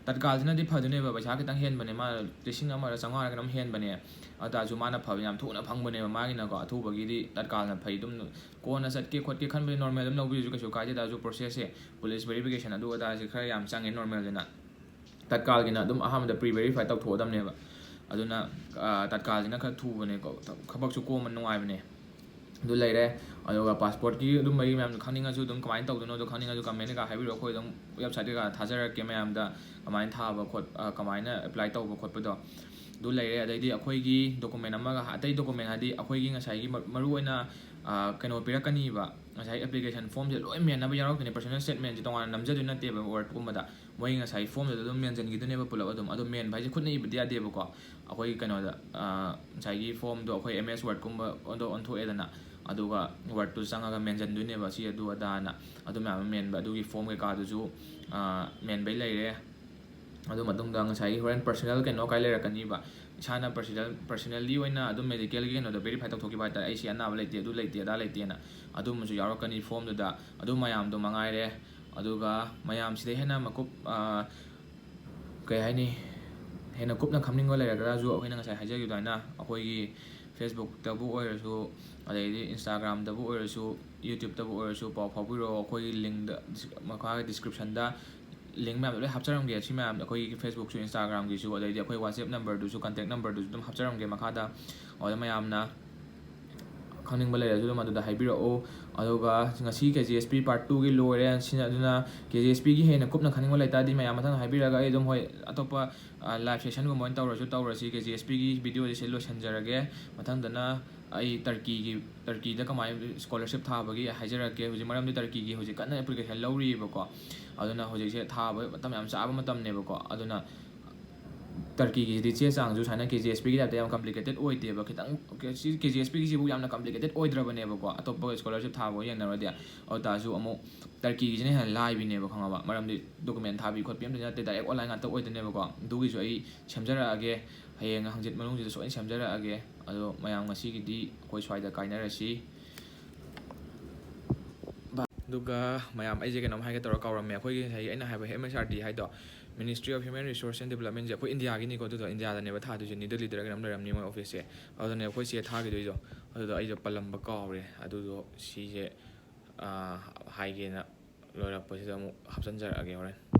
ꯇꯠꯀꯥꯜꯁꯤꯅꯗꯤ ꯐꯗꯣꯏꯅꯦꯕ, ꯄꯩꯁꯥ ꯈꯤꯇꯪ ꯍꯦꯟꯕꯅꯦ, ꯃꯥ ꯂꯤꯁꯤꯡ ꯑꯃꯔ ꯆꯥꯝꯃꯉꯥꯔ ꯀꯩꯅꯣꯝ ꯍꯦꯟꯕꯅꯦ꯫ ꯑꯗꯨ ꯇꯥꯔꯁꯨ ꯃꯥꯅ ꯐꯕ, ꯌꯥꯝ ꯊꯨꯅ ꯐꯪꯕꯅꯦꯕ ꯃꯥꯒꯤꯅꯀꯣ꯫ ꯑꯊꯨꯕꯒꯤꯗꯤ ꯇꯠꯀꯥꯜꯅ ꯐꯩ꯫ ꯑꯗꯨꯝ ꯀꯣꯟꯅ ꯆꯠꯀꯦ ꯈꯣꯠꯀꯦ ꯈꯟꯕꯗꯤ normal ꯑꯗꯨꯝ ꯂꯧꯕꯤꯔꯁꯨ ꯀꯩꯁꯨ ꯀꯥꯏꯗꯦ꯫ ꯇꯥꯔꯁꯨ processꯁꯦ, police verification ꯑꯗꯨ ꯑꯗꯥꯁꯦ ꯈꯔ ꯌꯥꯝ ꯆꯪꯉꯦ normalꯁꯤꯅ꯫ ꯇꯠꯀꯥꯜꯒꯤꯅ ꯑꯗꯨꯝ ꯑꯍꯥꯟꯕꯗ pre verify ꯇꯧꯊꯣꯛꯑꯗꯕꯅꯦꯕ꯫ ꯑꯗꯨꯅ, ꯑ, ꯇꯠꯀꯥꯜꯁꯤꯅ ꯈꯔ ꯊꯨꯕꯅꯦꯀꯣ, ꯊꯕꯛꯁꯨ ꯀꯣꯝꯕ, ꯅꯨꯡꯉꯥꯏꯕꯅꯦ꯫ ꯑꯗꯨ ꯂꯩꯔꯦ꯫ ꯑꯗꯨꯒ passportꯀꯤ ꯑꯗꯨꯝꯕꯒꯤ ꯃꯌꯥꯝꯗꯣ ꯈꯪꯅꯤꯡꯉꯁꯨ, ꯑꯗꯨꯝ ꯀꯃꯥꯏꯅ ꯇꯧꯗꯣꯏꯅꯣꯗꯣ ꯈꯪꯅꯤꯡꯉꯁꯨ, comment ꯀꯩꯀꯥ ꯍꯥꯏꯕꯤꯔꯛꯑꯣ, ꯑꯩꯈꯣꯏ ꯑꯗꯨꯝ website ꯀꯩꯀꯥ ꯊꯥꯖꯔꯛꯀꯦ ꯃꯌꯥꯝꯗ, ꯀꯃꯥꯏꯅ ꯊꯥꯕ ꯈꯣꯠ-, ꯑ, ꯀꯃꯥꯏꯅ apply ꯇꯧꯕ ꯈꯣꯠꯄꯗꯣ꯫ ꯑꯗꯨ ꯂꯩꯔꯦ꯫ ꯑꯗꯩꯗꯤ ꯑꯩꯈꯣꯏꯒꯤ document ꯑꯃꯒ, ꯑꯇꯩ document ꯍꯥꯏꯗꯤ ꯑꯩꯈꯣꯏꯒꯤ ꯉꯁꯥꯏꯒꯤ ꯃ-, ꯃꯔꯨꯑꯣꯏꯅ, ꯑ, ꯀꯩꯅꯣ ꯄꯤꯔꯛꯀꯅꯤꯕ, ꯉꯁꯥꯏ application formꯁꯦ ꯂꯣꯏ ꯃꯦꯟꯅꯕ ꯌꯥꯎꯔꯛꯇꯣꯏꯅꯦ꯫ Personal statementꯁꯦ ꯇꯣꯉꯥꯟꯅ ꯅꯝꯖꯗꯣꯏ ꯅꯠꯇꯦꯕ, Wordꯀꯨꯝꯕꯗ ꯃꯣꯏ ꯉꯁꯥꯏ formꯗꯨꯗ ꯑꯗꯨꯝ ꯃꯦꯟꯁꯤꯟꯈꯤꯗꯣꯏꯅꯦꯕ ꯄꯨꯂꯞ꯫ ꯑꯗꯨꯝ ꯑꯗꯨ ꯃꯦꯟꯕ ꯍꯥꯏꯁꯦ ꯈꯨꯠꯅ ꯏꯕꯗꯤ ꯌꯥꯗꯦꯕꯀꯣ꯫ ꯑꯩꯈꯣꯏꯒꯤ ꯀꯩꯅꯣꯗ, ꯑ, ꯉꯁꯥꯏꯒꯤ formꯗꯣ ꯑꯩꯈꯣꯏ M S Wordꯀꯨꯝꯕ ꯑꯣꯟꯗ ꯑꯣꯟꯊꯣꯛꯑꯦꯗꯅ, ꯑꯗꯨꯒ ꯋꯥꯔꯗꯇꯨ ꯆꯪꯉꯒ ꯃꯦꯟꯁꯤꯟꯗꯣꯏꯅꯦꯕ, ꯁꯤ ꯑꯗꯨ ꯑꯗꯥꯅ꯫ ꯑꯗꯨ ꯃꯌꯥꯝ ꯑꯃ ꯃꯦꯟꯕ, ꯑꯗꯨꯒꯤ ꯐꯣꯝ ꯀꯩꯀꯥꯗꯨꯁꯨ, ꯑ, ꯃꯦꯟꯕꯩ ꯂꯩꯔꯦ꯫ ꯑꯗꯨ ꯃꯇꯨꯡꯗ ꯉꯁꯥꯏꯒꯤ ꯍꯣꯔꯦꯟ ꯄꯔꯁꯅꯦꯜ ꯀꯩꯅꯣ ꯀꯥꯏ ꯂꯩꯔꯛꯀꯅꯤꯕ, ꯏꯁꯥꯅ ꯄꯔꯁꯅꯦꯜ, ꯄꯔꯁꯅꯦꯜꯂꯤ ꯑꯣꯏꯅ ꯑꯗꯨꯝ ꯃꯦꯗꯤꯀꯦꯜꯒꯤ ꯀꯩꯅꯣꯗꯣ ꯚꯦꯔꯤꯐꯥꯏ ꯇꯧꯊꯣꯛꯈꯤꯕ ꯍꯥꯏꯇꯥꯔꯦ, ꯑꯩ ꯁꯤ ꯑꯅꯥꯕ ꯂꯩꯇꯦ, ꯑꯗꯨ ꯂꯩꯇꯦ, ꯑꯗꯥ ꯂꯩꯇꯦꯅ꯫ ꯑꯗꯨꯝꯕꯁꯨ ꯌꯥꯎꯔꯛꯀꯅꯤ ꯐꯣꯝꯗꯨꯗ꯫ ꯑꯗꯨ ꯃꯌꯥꯝꯗꯣ ꯃꯉꯥꯏꯔꯦ꯫ ꯑꯗꯨꯒ ꯃꯌꯥꯝ ꯁꯤꯗꯩ ꯍꯦꯟꯅ ꯃꯀꯨꯞ, ꯑ, ꯀꯩ ꯍꯥꯏꯅꯤ, ꯍꯦꯟꯅ ꯀꯨꯞꯅ ꯈꯪꯅꯤꯡꯕ ꯂꯩꯔꯒꯁꯨ ꯑꯩꯈꯣꯏꯅ ꯉꯁꯥꯏ ꯍꯥꯏꯖꯈꯤꯕ ꯑꯗꯨꯃꯥꯏꯅ ꯑꯩꯈꯣꯏꯒꯤ Facebook-ꯇꯕꯨ ꯑꯣꯏꯔꯁꯨ, ꯑꯗꯩꯗꯤ Instagram-ꯗꯕꯨ ꯑꯣꯏꯔꯁꯨ, YouTube-ꯇꯕꯨ ꯑꯣꯏꯔꯁꯨ ꯄꯥꯎ ꯐꯥꯎꯕꯤꯔꯛꯑꯣ꯫ ꯑꯩꯈꯣꯏꯒꯤ link-ꯗ, ꯃꯈꯥꯒꯤ description-ꯗ link ꯃꯌꯥꯝꯗꯣ ꯂꯣꯏ ꯍꯥꯞꯆꯔꯝꯒꯦ꯫ ꯁꯤ ꯃꯌꯥꯝꯗꯣ ꯑꯩꯈꯣꯏꯒꯤ Facebook-ꯁꯨ, Instagram-ꯒꯤꯁꯨ, ꯑꯗꯩꯗꯤ ꯑꯩꯈꯣꯏ WhatsApp number-ꯗꯨꯁꯨ, contact number-ꯗꯨꯁꯨ ꯑꯗꯨꯝ ꯍꯥꯞꯆꯔꯝꯒꯦ ꯃꯈꯥꯗ꯫ ꯑꯗꯨꯗ ꯃꯌꯥꯝꯅ ꯈꯪꯅꯤꯡꯕ ꯂꯩꯔꯁꯨ ꯑꯗꯨꯝ ꯑꯗꯨꯗ ꯍꯥꯏꯕꯤꯔꯛꯑꯣ꯫ ꯑꯗꯨꯒ ꯉꯁꯤ K G S P part two-ꯒꯤ ꯂꯣꯏꯔꯦ꯫ ꯁꯤꯅ, ꯑꯗꯨꯅ K G S P-ꯒꯤ ꯍꯦꯟꯅ ꯀꯨꯞꯅ ꯈꯪꯅꯤꯡꯕ ꯂꯩꯇꯥꯔꯗꯤ ꯃꯌꯥꯝ ꯃꯊꯪ ꯍꯥꯏꯕꯤꯔꯒ ꯑꯩ ꯑꯗꯨꯝ, ꯍꯣꯏ, ꯑꯇꯣꯞꯄ, ꯑ, live session-ꯒꯨꯝꯕ ꯑꯣꯏꯅ ꯇꯧꯔꯁꯨ ꯇꯧꯔꯁꯤ꯫ K G S P-ꯒꯤ video-ꯁꯦ ꯁꯤ ꯂꯣꯏꯁꯤꯟꯖꯔꯒꯦ꯫ ꯃꯊꯪꯗꯅ ꯑꯩ ꯇꯔꯀꯤꯒꯤ, ꯇꯔꯀꯤꯗ ꯀꯃꯥꯏꯅ scholarship ꯊꯥꯕꯒꯤ ꯍꯥꯏꯖꯔꯛꯀꯦ꯫ ꯍꯧꯖꯤꯛ, ꯃꯔꯝꯗꯤ ꯇꯔꯀꯤꯒꯤ ꯍꯧꯖꯤꯛ ꯀꯟꯅ application ꯂꯧꯔꯤꯕꯀꯣ꯫ ꯑꯗꯨꯅ ꯍꯧꯖꯤꯛꯁꯦ ꯊꯥꯕ ꯃꯇꯝ ꯌꯥꯝ ꯆꯥꯕ ꯃꯇꯝꯅꯦꯕꯀꯣ꯫ ꯑꯗꯨꯅ ꯇꯔꯀꯤꯒꯤꯁꯤꯗꯤ ꯆꯦ ꯆꯥꯡꯁꯨ ꯁꯨꯃꯥꯏꯅ K G S P-ꯒꯤ type-ꯇ ꯌꯥꯝ complicated ꯑꯣꯏꯗꯦꯕ꯫ ꯈꯤꯇꯪ, ꯁꯤ K G S P-ꯒꯤꯁꯤꯕꯨ ꯌꯥꯝꯅ complicated ꯑꯣꯏꯗ꯭ꯔꯕꯅꯦꯕꯀꯣ, ꯑꯇꯣꯞꯄ scholarship ꯊꯥꯕꯒ ꯌꯦꯡꯅꯔꯨꯔꯗꯤ꯫ ꯑꯗꯨ ꯇꯥꯔꯁꯨ ꯑꯃꯨꯛ ꯇꯔꯀꯤꯒꯤꯁꯤꯅ ꯍꯦꯟꯅ ꯂꯥꯏꯕꯤꯅꯦꯕ, ꯈꯪꯉꯕ? ꯃꯔꯝꯗꯤ document ꯊꯥꯕꯤ ꯈꯣꯠꯄꯤ ꯑꯝꯇ ꯅꯠꯇꯦ, direct online ꯉꯥꯛꯇ ꯑꯣꯏꯗꯣꯏꯅꯦꯕꯀꯣ꯫ ꯑꯗꯨꯒꯤꯁꯨ ꯑꯩ ꯁꯦꯝꯖꯔꯛꯑꯒꯦ, ꯍꯌꯦꯡ ꯍꯪꯆꯤꯠ ꯃꯅꯨꯡꯁꯤꯗ ꯁꯣꯏꯅ ꯁꯦꯝꯖꯔꯛꯑꯒꯦ꯫ ꯑꯗꯣ ꯃꯌꯥꯝ, ꯉꯁꯤꯒꯤꯗꯤ ꯑꯩꯈꯣꯏ ꯁ꯭ꯋꯥꯏꯗ ꯀꯥꯏꯅꯔꯁꯤ꯫ ꯑꯗꯨꯒ ꯃꯌꯥꯝ, ꯑꯩꯁꯦ ꯀꯩꯅꯣꯝ ꯍꯥꯏꯒꯦ ꯇꯧꯔ ꯀꯥꯎꯔꯝꯃꯦ꯫ ꯑꯩꯈꯣꯏꯒꯤ ꯉꯁꯥꯏꯒꯤ ꯑꯩꯅ ꯍꯥꯏꯕ M S R D ꯍꯥꯏꯗꯣ, Ministry of Human Resource and Development-ꯁꯦ ꯑꯩꯈꯣꯏ ꯏꯟꯗꯤꯌꯥꯒꯤꯅꯤꯀꯣ, ꯑꯗꯨꯗꯣ ꯏꯟꯗꯤꯌꯥꯗꯅꯦꯕ ꯊꯥꯗꯣꯏꯁꯦ, ꯅ꯭ꯌꯨ ꯗꯦꯜꯂꯤꯗꯔ ꯀꯩꯅꯣꯝ ꯂꯩꯔꯝꯅꯤ ꯃꯣꯏ office-ꯁꯦ꯫ ꯑꯗꯨꯗꯅꯦ ꯑꯩꯈꯣꯏ ꯆꯦ ꯊꯥꯈꯤꯗꯣꯏꯗꯣ꯫ ꯑꯗꯨꯗꯣ ꯑꯩꯗꯣ ꯄꯜꯂꯝꯕ ꯀꯥꯎꯔꯦ꯫ ꯑꯗꯨꯗꯣ ꯁꯤꯁꯦ, ꯑꯥ, ꯍꯥꯏꯒꯦꯅ ꯂꯣꯏꯔꯛꯄꯁꯤꯗ ꯑꯃꯨꯛ ꯍꯥꯞꯆꯤꯟꯖꯔꯛꯑꯒꯦ ꯍꯣꯔꯦꯟ꯫